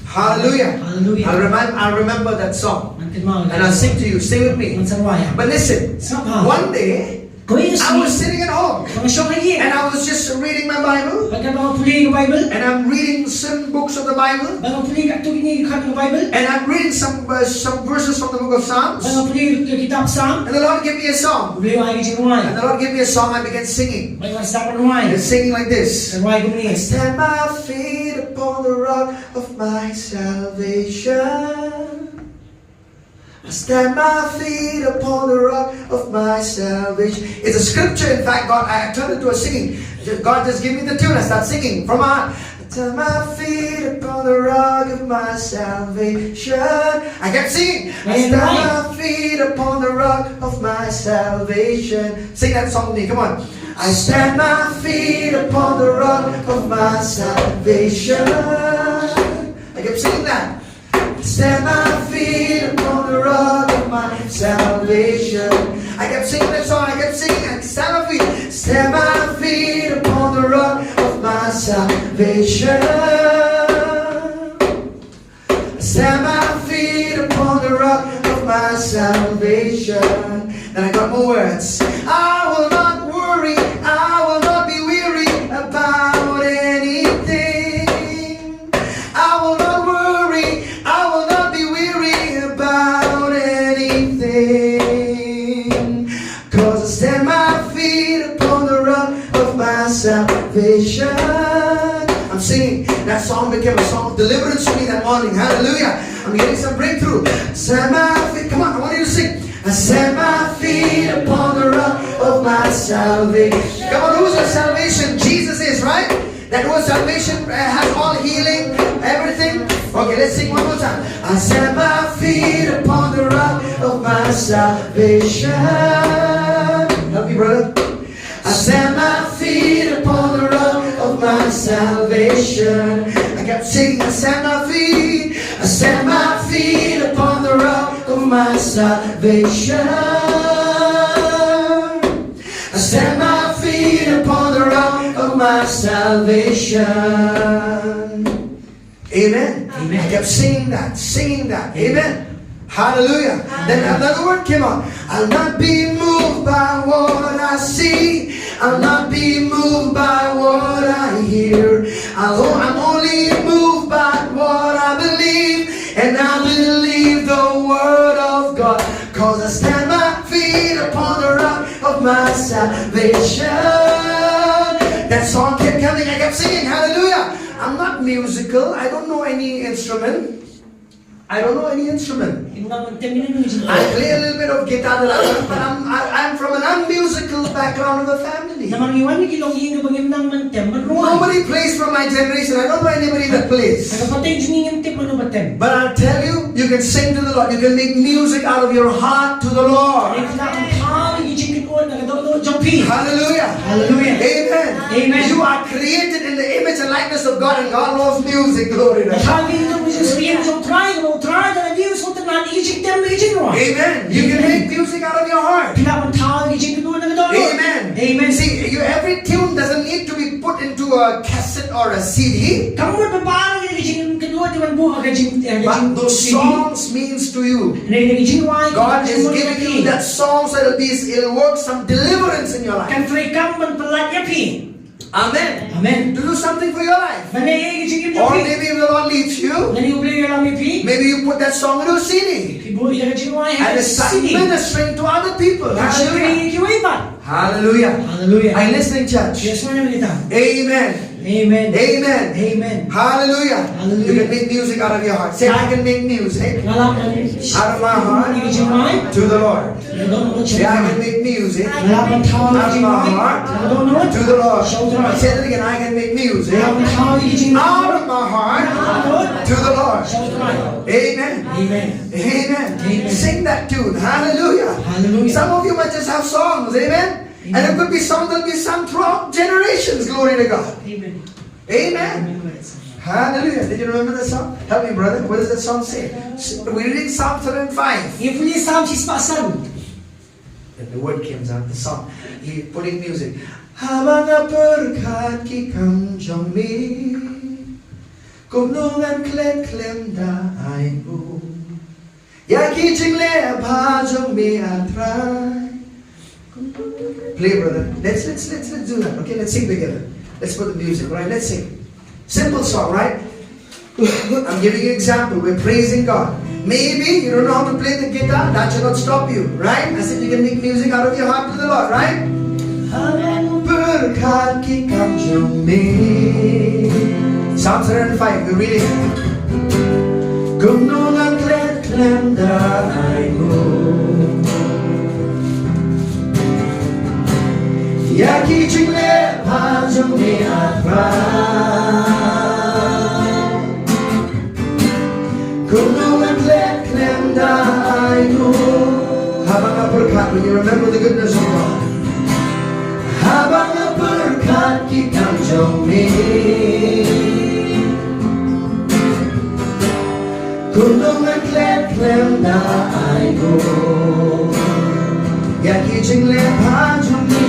Hallelujah. Hallelujah. I'll remind, I'll remember that song. Ngan kynmaw. And I'll sing to you. Stay with me. Ngan sa rwai. But listen, one day, I was sitting at home. Ba nga shong ha ïing. And I was just reading my Bible. Ba nga pule ka Bible. And I'm reading certain books of the Bible. Ba nga pule katto katne ki khat ka Bible. And I'm reading some uh, some verses from the book of Psalms. Ba nga pule ka kitab Psalm. And the Lord gave me a song. U Blei u ai ka jingrwai. And the Lord gave me a song. I began singing. Ba nga start rwai. And singing like this. Rwai kumne. I stand my feet upon the rock of my salvation. I stand my feet upon the rock of my salvation. It's a scripture, in fact, God, I turned it to a singing. God just gave me the tune, I start singing from my heart. I stand my feet upon the rock of my salvation. I kept singing. I stand my feet upon the rock of my salvation. Sing that song with me, come on. I stand my feet upon the rock of my salvation. I kept singing that. Stand my feet upon the rock of my salvation. I kept singing that song, I kept singing, I stand my feet, stand my feet upon the rock of my salvation. Stand my feet upon the rock of my salvation. Then I got more words. I will not worry, I will not be weary about anything. I will not worry, I will not be weary about anything. Cause I stand my feet upon the rock of my salvation. I'm singing. That song became a song of deliverance for me that morning. Hallelujah. I'm getting some breakthrough. Stand my feet. Come on, I want you to sing. I stand my feet upon the rock of my salvation. Come on, who's your salvation? Jesus is, right? That word salvation uh, has all healing, everything. Okay, let's sing one more time. I stand my feet upon the rock of my salvation. Help me, brother. I stand my feet upon the rock of my salvation. I kept singing, I stand my feet, I stand my feet upon the rock of my salvation. I stand my feet upon the rock of my salvation. Amen. Amen. I kept singing that, singing that. Amen. Hallelujah. Then another word came out. I'll not be moved by what I see. I'll not be moved by what I hear. I'll, I'm only moved by what I believe. And I believe the word of God. Cause I stand my feet upon the rock of my salvation. That song kept coming. I kept singing, hallelujah. I'm not musical. I don't know any instrument. I don't know any instrument. Ngim nang ban tem ïa kano ka jingtep. I play a little bit of guitar, but I'm, I, I'm from an unmusical background of the family. Namar ngi wan na ki longïing ba ngim nang ban tem ban rwai. Nobody plays from my generation. I don't know anybody that plays. Ha ka pateng jong ngi ngim tip mano ba tem. But I'll tell you, you can sing to the Lord. You can make music out of your heart to the Lord. Phi lah ban thaw ïa ki jingkynnoh na ka dohnud jong phi. Hallelujah. Hallelujah. Amen. Amen. You are created in the image and likeness of God, and God loves music. Glory to God. Phi don ha ka jingsyriem jong U Trai, kaba U Trai u dei uba sngewtynnat ïa ki jingtem bad ki jingrwai. Amen. You can make music out of your heart. Phi lah ban thaw ïa ki jingkynnoh na ka dohnud. Amen. Amen. See, you, every tune doesn't need to be put into a cassette or a C D. Kam mut ba baroh ki jingkynnoh te ban buh ha ka jing, ha ka jing. But those songs means to you. Hynrei ki jingrwai, God is giving you that song so it'll be, it'll work some deliverance in your life. Kan trei kam ban pyllait ïa phi. Amen. Amen. To do something for your life. Ban leh ïa ka jingim jong phi. Or maybe if the Lord leads you, lane U Blei u ïalam ïa phi, maybe you put that song into a C D. Phi buh ïa ka jingrwai ha ka C D. And start ministering to other people. Hallelujah. Phi ïa kiwei pat. Hallelujah. Hallelujah. Are you listening, church? Yes, man, kita. Amen. Amen. Amen. Amen. Hallelujah. Hallelujah. You can make music out of your heart. Say, "I can make music out of my heart to the Lord." Say, "I can make music out of my heart to the Lord." Say that again, "I can make music out of my heart to the Lord." Amen. Amen. Amen. Amen. Sing that tune. Hallelujah. Hallelujah. Some of you might just have songs. Amen. And it could be songs that will be sung throughout generations. Glory to God. Amen. Amen. Hallelujah. Did you remember the song? Help me, brother. What does that song say? S- We're reading Psalm seven five. Ïa pule Psalm shispah san. And the word comes out, the song. He put in music. Haba nga pyrkhat ki kam jong me, kumno ngan klet khlem da ai nguh. Ïa ki jingleh bha jong me, A Trai. Play, brother. Let's, let's, let's, let's do that. Okay, let's sing together. Let's put the music, right? Let's sing. Simple song, right? I'm giving you example. We're praising God. Maybe you don't know how to play the guitar. That should not stop you, right? I said you can make music out of your heart to the Lord, right? Pyrkhat ki kam jong me. Psalm seven five, we're reading. Kumno ngan klet khlem da ai nguh. Ïa ki jingleh bha jong me, A Trai. Kumno ngan klet khlem da ai nguh. Haba nga pyrkhat, when you remember the goodness of God. Haba nga pyrkhat ki kam jong me, kumno ngan klet khlem da ai nguh. Ïa ki jingleh bha jong me,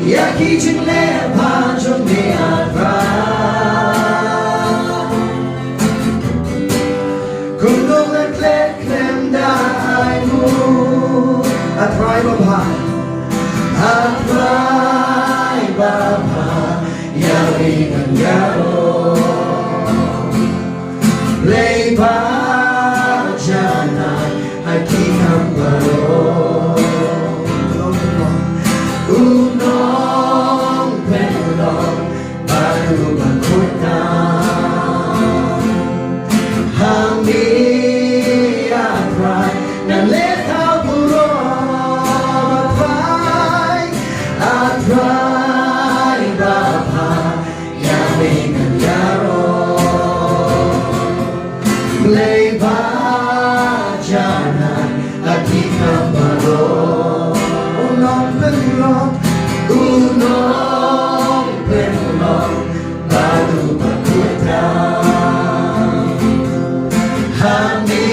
ïa ki jingleh bha jong me, A Trai. Kumno ngan klet khlem da ai nguh. A Trai babha. A Trai babha, ïa me ngan ïaroh. Blei ba janai ha ki kam baroh. U nongpynlong bad u bakhuid tam. Ha me, A Trai, ngan leh thaw burom, A Trai, A Trai babha, ïa me ngan ïaroh. Blei ba janai ha ki kam baroh. U nongpynlong, u nongpynlong bad u bakhuid tam. Ha me,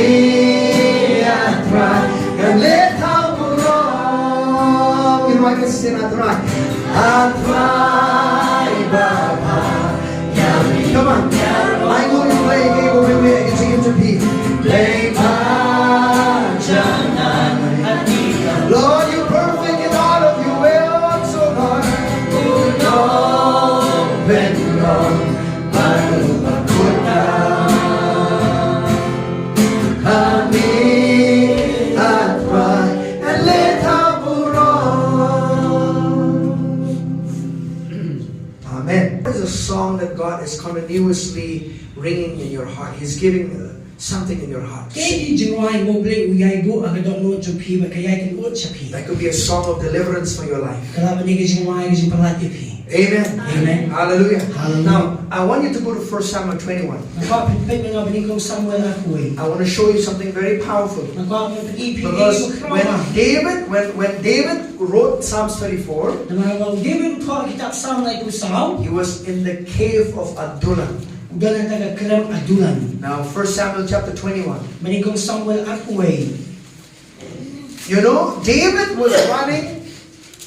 A Trai, ngan leh thaw burom. Ngin wan ka sien, A Trai. A Trai babha, ïa me. Come on. Ai nguh ïa U Blei, ïa ka jingim jong phi. Blei ba janai. Lord, you're perfect in all of your ways, oh Lord. U nongpynlong bad u bakhuid tam. Ha me, A Trai, ngan leh thaw burom. Amen. There's a song that God is continuously ringing in your heart. He's giving uh, something in your heart. Kaei ka jingrwai ba U Blei u ïai buh ha ka dohnud jong phi bad ka ïai kynud sha phi? That could be a song of deliverance for your life. Ka lah ban dei ka jingrwai ka jingpynlait ïa phi. Amen. Amen. Hallelujah. Hallelujah. Now, I want you to go to First Samuel twenty-one. Nga kwah phin peit ma nga ba nyngkong Samuel arphew wei. I want to show you something very powerful. Nga kwah ban pyni ïa phi kaei kaba khraw. Because when David, when, when David wrote Psalms thirty-four, namar haba u David u thoh kitab Salm laiphew saw, he was in the cave of Adullam. U don ha ka krem Adullam. Now, First Samuel chapter twenty-one. Ma nyngkong Samuel arphew wei. You know, David was running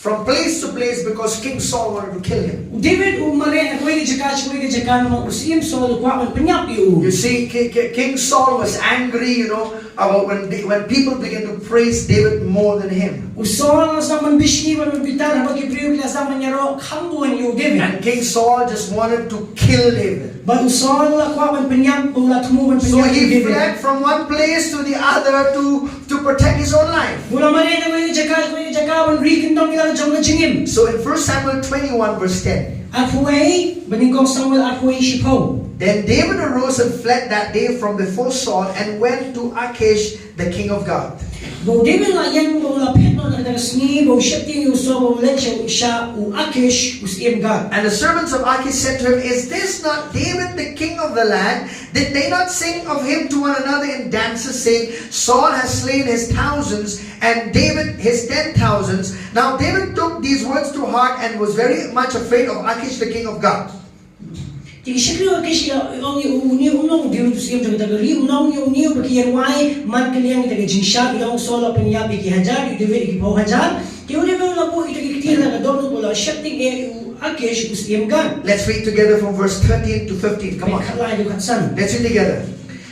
from place to place because King Saul wanted to kill him. U David u mareh na kawei ka jaka sha kawei ka jaka namar u Syiem Saul u kwah ban pynïap ïa u. You see, Ki- Ki- King Saul was angry, you know, about when the- when people began to praise David more than him. U Saul u sdang ban bishni bad ban bitar haba ki briew ki la sdang ban ïaroh kham bun ïa u David. And King Saul just wanted to kill David. Bad u Saul u la kwah ban pynïap, u la thmu ban pynïap ïa u David. So he fled from one place to the other to to protect his own life. U la mareh na kawei ka jaka sha kawei ka jaka ban ri kyndong. Ki la jong ka jingim. So in First Samuel twenty-one, verse ten, Arphew wei, ba nyngkong Samuel arphew wei shiphew. Then David arose and fled that day from before Saul and went to Achish, the king of Gath. Ba u David la ïeng, ba u la phet noh na kata ka sngi, ba u sheptieng ïa u Saul, ba u leit sha u, sha u Achish, u syiem Gath. And the servants of Achish said to him, "Is this not David, the king of the land? Did they not sing of him to one another in dances, saying, 'Saul has slain his thousands and David his ten thousands?'" Now David took these words to heart and was very much afraid of Achish, the king of Gath. Te ki shakri u Achish ki la ong ïa une u nong, u David u syiem jong kata ka ri, u ong ïa une ba ki ïa rwai markylliang ïa kata ka jingshad, ki la ong, "U Saul u la pynïap ïa ki hajar, u David ïa ki phew hajar." Te u David u la buh ïa kita ki kti ha ka dohnud, u la sheptieng ïa u Achish u syiem Gath. Let's read together from verse thirteen to fifteen. Come on. Khatlai haduh khatsan. Let's read together.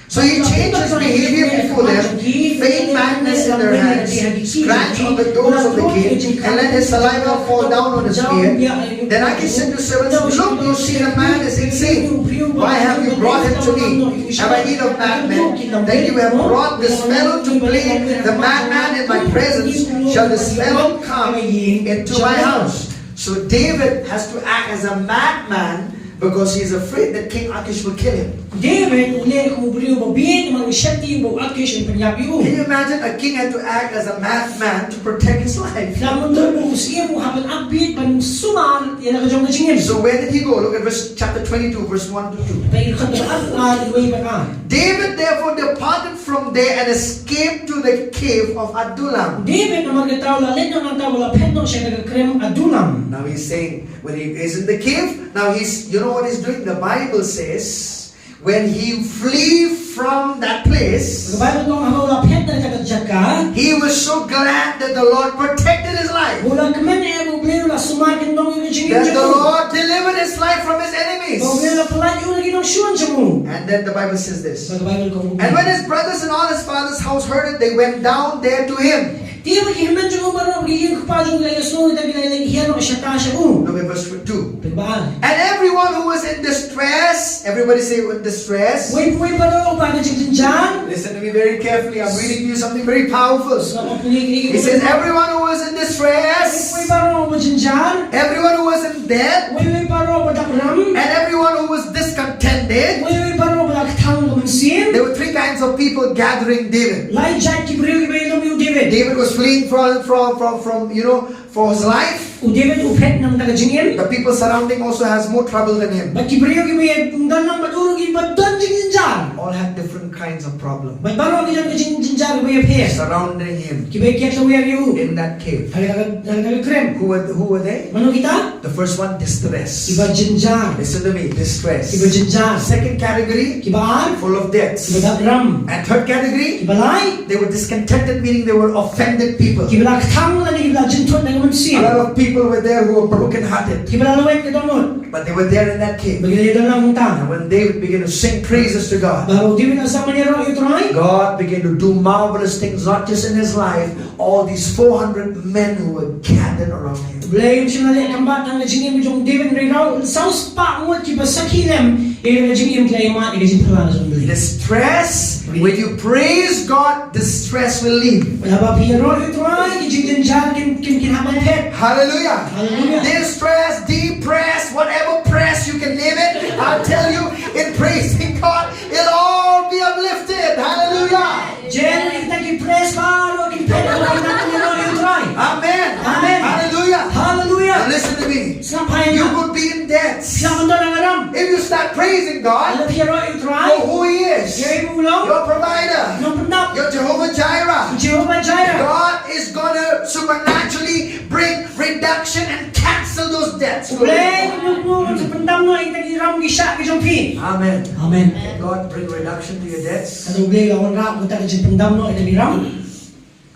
So he changed his behavior before them, feigned madness in their hands, scratched on the doors of the cave, and let his saliva fall down on his beard. Then Achish said to servants, "Look, you see the man is insane. Why have you brought him to me? Am I need of madmen that you have brought this fellow to play the madman in my presence? Shall this fellow come into my house?" So David has to act as a madman because he is afraid that King Achish will kill him. David u leh kum u briew ba bieit namar u sheptieng ba u Achish un pynïap ïa u. Can you imagine a king had to act as a madman to protect his life? Lah myntoi ba u syiem u hap ban ap bieit ban sumar ïa la ka jong ka jingim. So where did he go? Look at verse, chapter twenty-two, verse one to two. Peit ha ka dkhot ar, wei bad ar. David therefore departed from there and escaped to the cave of Adullam. David namar kata u la leit noh nangta, u la phet noh sha ka krem Adullam. Now he's saying, when he is in the cave, now he's, you know what he's doing? The Bible says, when he flee from that place, Ka Baibl ka ong haba u la phet na kata ka jaka, he was so glad that the Lord protected his life, u la kmen eh ba U Blei u la sumar kyndong ïa ka jingim jong u, that the Lord delivered his life from his enemies. Ba U Blei u la pynlait ïa u na ki nongshun jong u. And then the Bible says this. Bad ka Baibl ka ong, and when his brothers and all his father's house heard it, they went down there to him. Te ba ki hynmen jong u baroh, ba ki ïing kpa jong u ki la ïohsngew ïa kata, ki la leit hiar noh shata sha u. Look at verse two. Peit ba ar. And everyone who was in distress, everybody say, "In distress." Uwei pa uwei baroh uba ha ka jingjynjar. Listen to me very carefully. I'm reading to you something very powerful. He says, "Everyone who was in distress, uwei pa uwei baroh uba jynjar, everyone who was in debt, uwei pa uwei baroh uba dap ram, and everyone who was discontented." Uwei pa uwei baroh uba la kthang ka mynsiem. There were three kinds of people gathering David. Lai jait ki briew kiba ïalum ïa u David. David was fleeing from, from, from, from, you know, for his life. U David u phet namar ka jingim. The people surrounding also has more trouble than him. Bad ki briew kiba ïadon lang bad u ruh kiba don jingjynjar. All had different kinds of problems. Bad baroh ki don ka jingjynjar kaba ïapher surrounding him, kiba ïa kiar lawei ïa u, in that cave. Ha kata ka, ha kata ka krem. Who were, who were they? Mano kita? The first one, distress. Kiba jynjar. Listen to me, distress. Kiba jynjar. Second category, kiba ar, full of debts, kiba dap ram. And third category, kiba lai, they were discontented, meaning they were offended people. Kiba la kthang lane kiba la jynthut na ka mynsiem. A lot of people were there who were broken hearted. Kiba la laweit ka dohnud. But they were there in that cave. Bad ki la ïadon lang hangta. And when David began to sing praises to God, bad haba u David u la sdang ban ïaroh ïa u Trai, God began to do marvelous things, not just in his life, all these four hundred men who were gathered around him. U Blei um shym la leh kam bad tang ha ka jingim jong u David hynrei saw spah ngut kiba sakhi lem ïa ka jingim ki la ïa mad ïa ka jingphylla jong u Blei. Distress, when you praise God, distress will leave. Haba phi ïaroh ïa u Trai, ki jingjynjar kin, kin, kin hap ban phet. Hallelujah. Hallelujah. Distress, depressed, whatever press you can name it, I'll tell you, in praising God, it'll all be uplifted. Hallelujah. Jel, ita ki press baroh kin phet haba phi ïaroh ïa u Trai. Amen. Amen. Hallelujah. Hallelujah. Now listen to me. Sngap bha ïa nga. You could be in debt. Phi lah ban don ha ka ram. If you start praising God, lada phi ïaroh ïa u Trai, for who he is, ïa uei u long, your provider, u nongpyndap, your Jehovah Jireh, Jehovah Jireh, God is gonna supernaturally bring reduction and cancel those debts. U Blei u nongpyndap, u nongpyndap noh ïa kita ki ram ki shah ki jong phi. Amen. Amen. God bring reduction to your debts. Lada U Blei u la wanrah ïa kita ki jingpyndap noh ïa kita ki ram.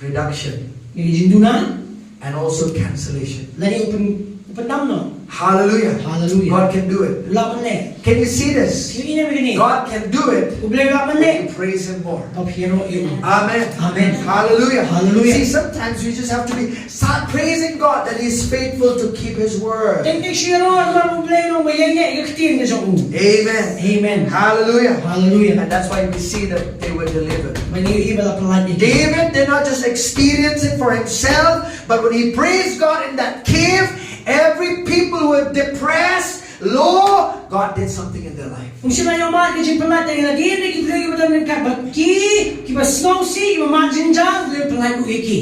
Reduction. Ïa ki jingduna. And also cancellation. Lane u pyn Pyndam noh. Hallelujah. Hallelujah. God can do it. U lah ban leh. Can you see this? Phi ïohi ne em ïa kane? God can do it. U Blei u lah ban leh. You praise Him more. Haba phi ïaroh ïa u. Amen. Amen. Hallelujah. Hallelujah. See, sometimes we just have to be start praising God that He is faithful to keep His word. Teng teng shu ïaroh namar u Blei u long ba ïaineh ïa ka ktien ka jong u. Amen. Amen. Hallelujah. Hallelujah. And that's why we see that they were delivered. Ba ngi ïohi ba la pyllait ïa ki. David did not just experience it for himself, but when he praised God in that cave, every people were depressed, low, God did something in their life. Um shym la ïohmad ka jingpyllait ïa ki, lada ki briew kiba don ryngkat bad ki, kiba sngewsih, kiba mad jynjar, u Blei u pyllait ruh ïa ki.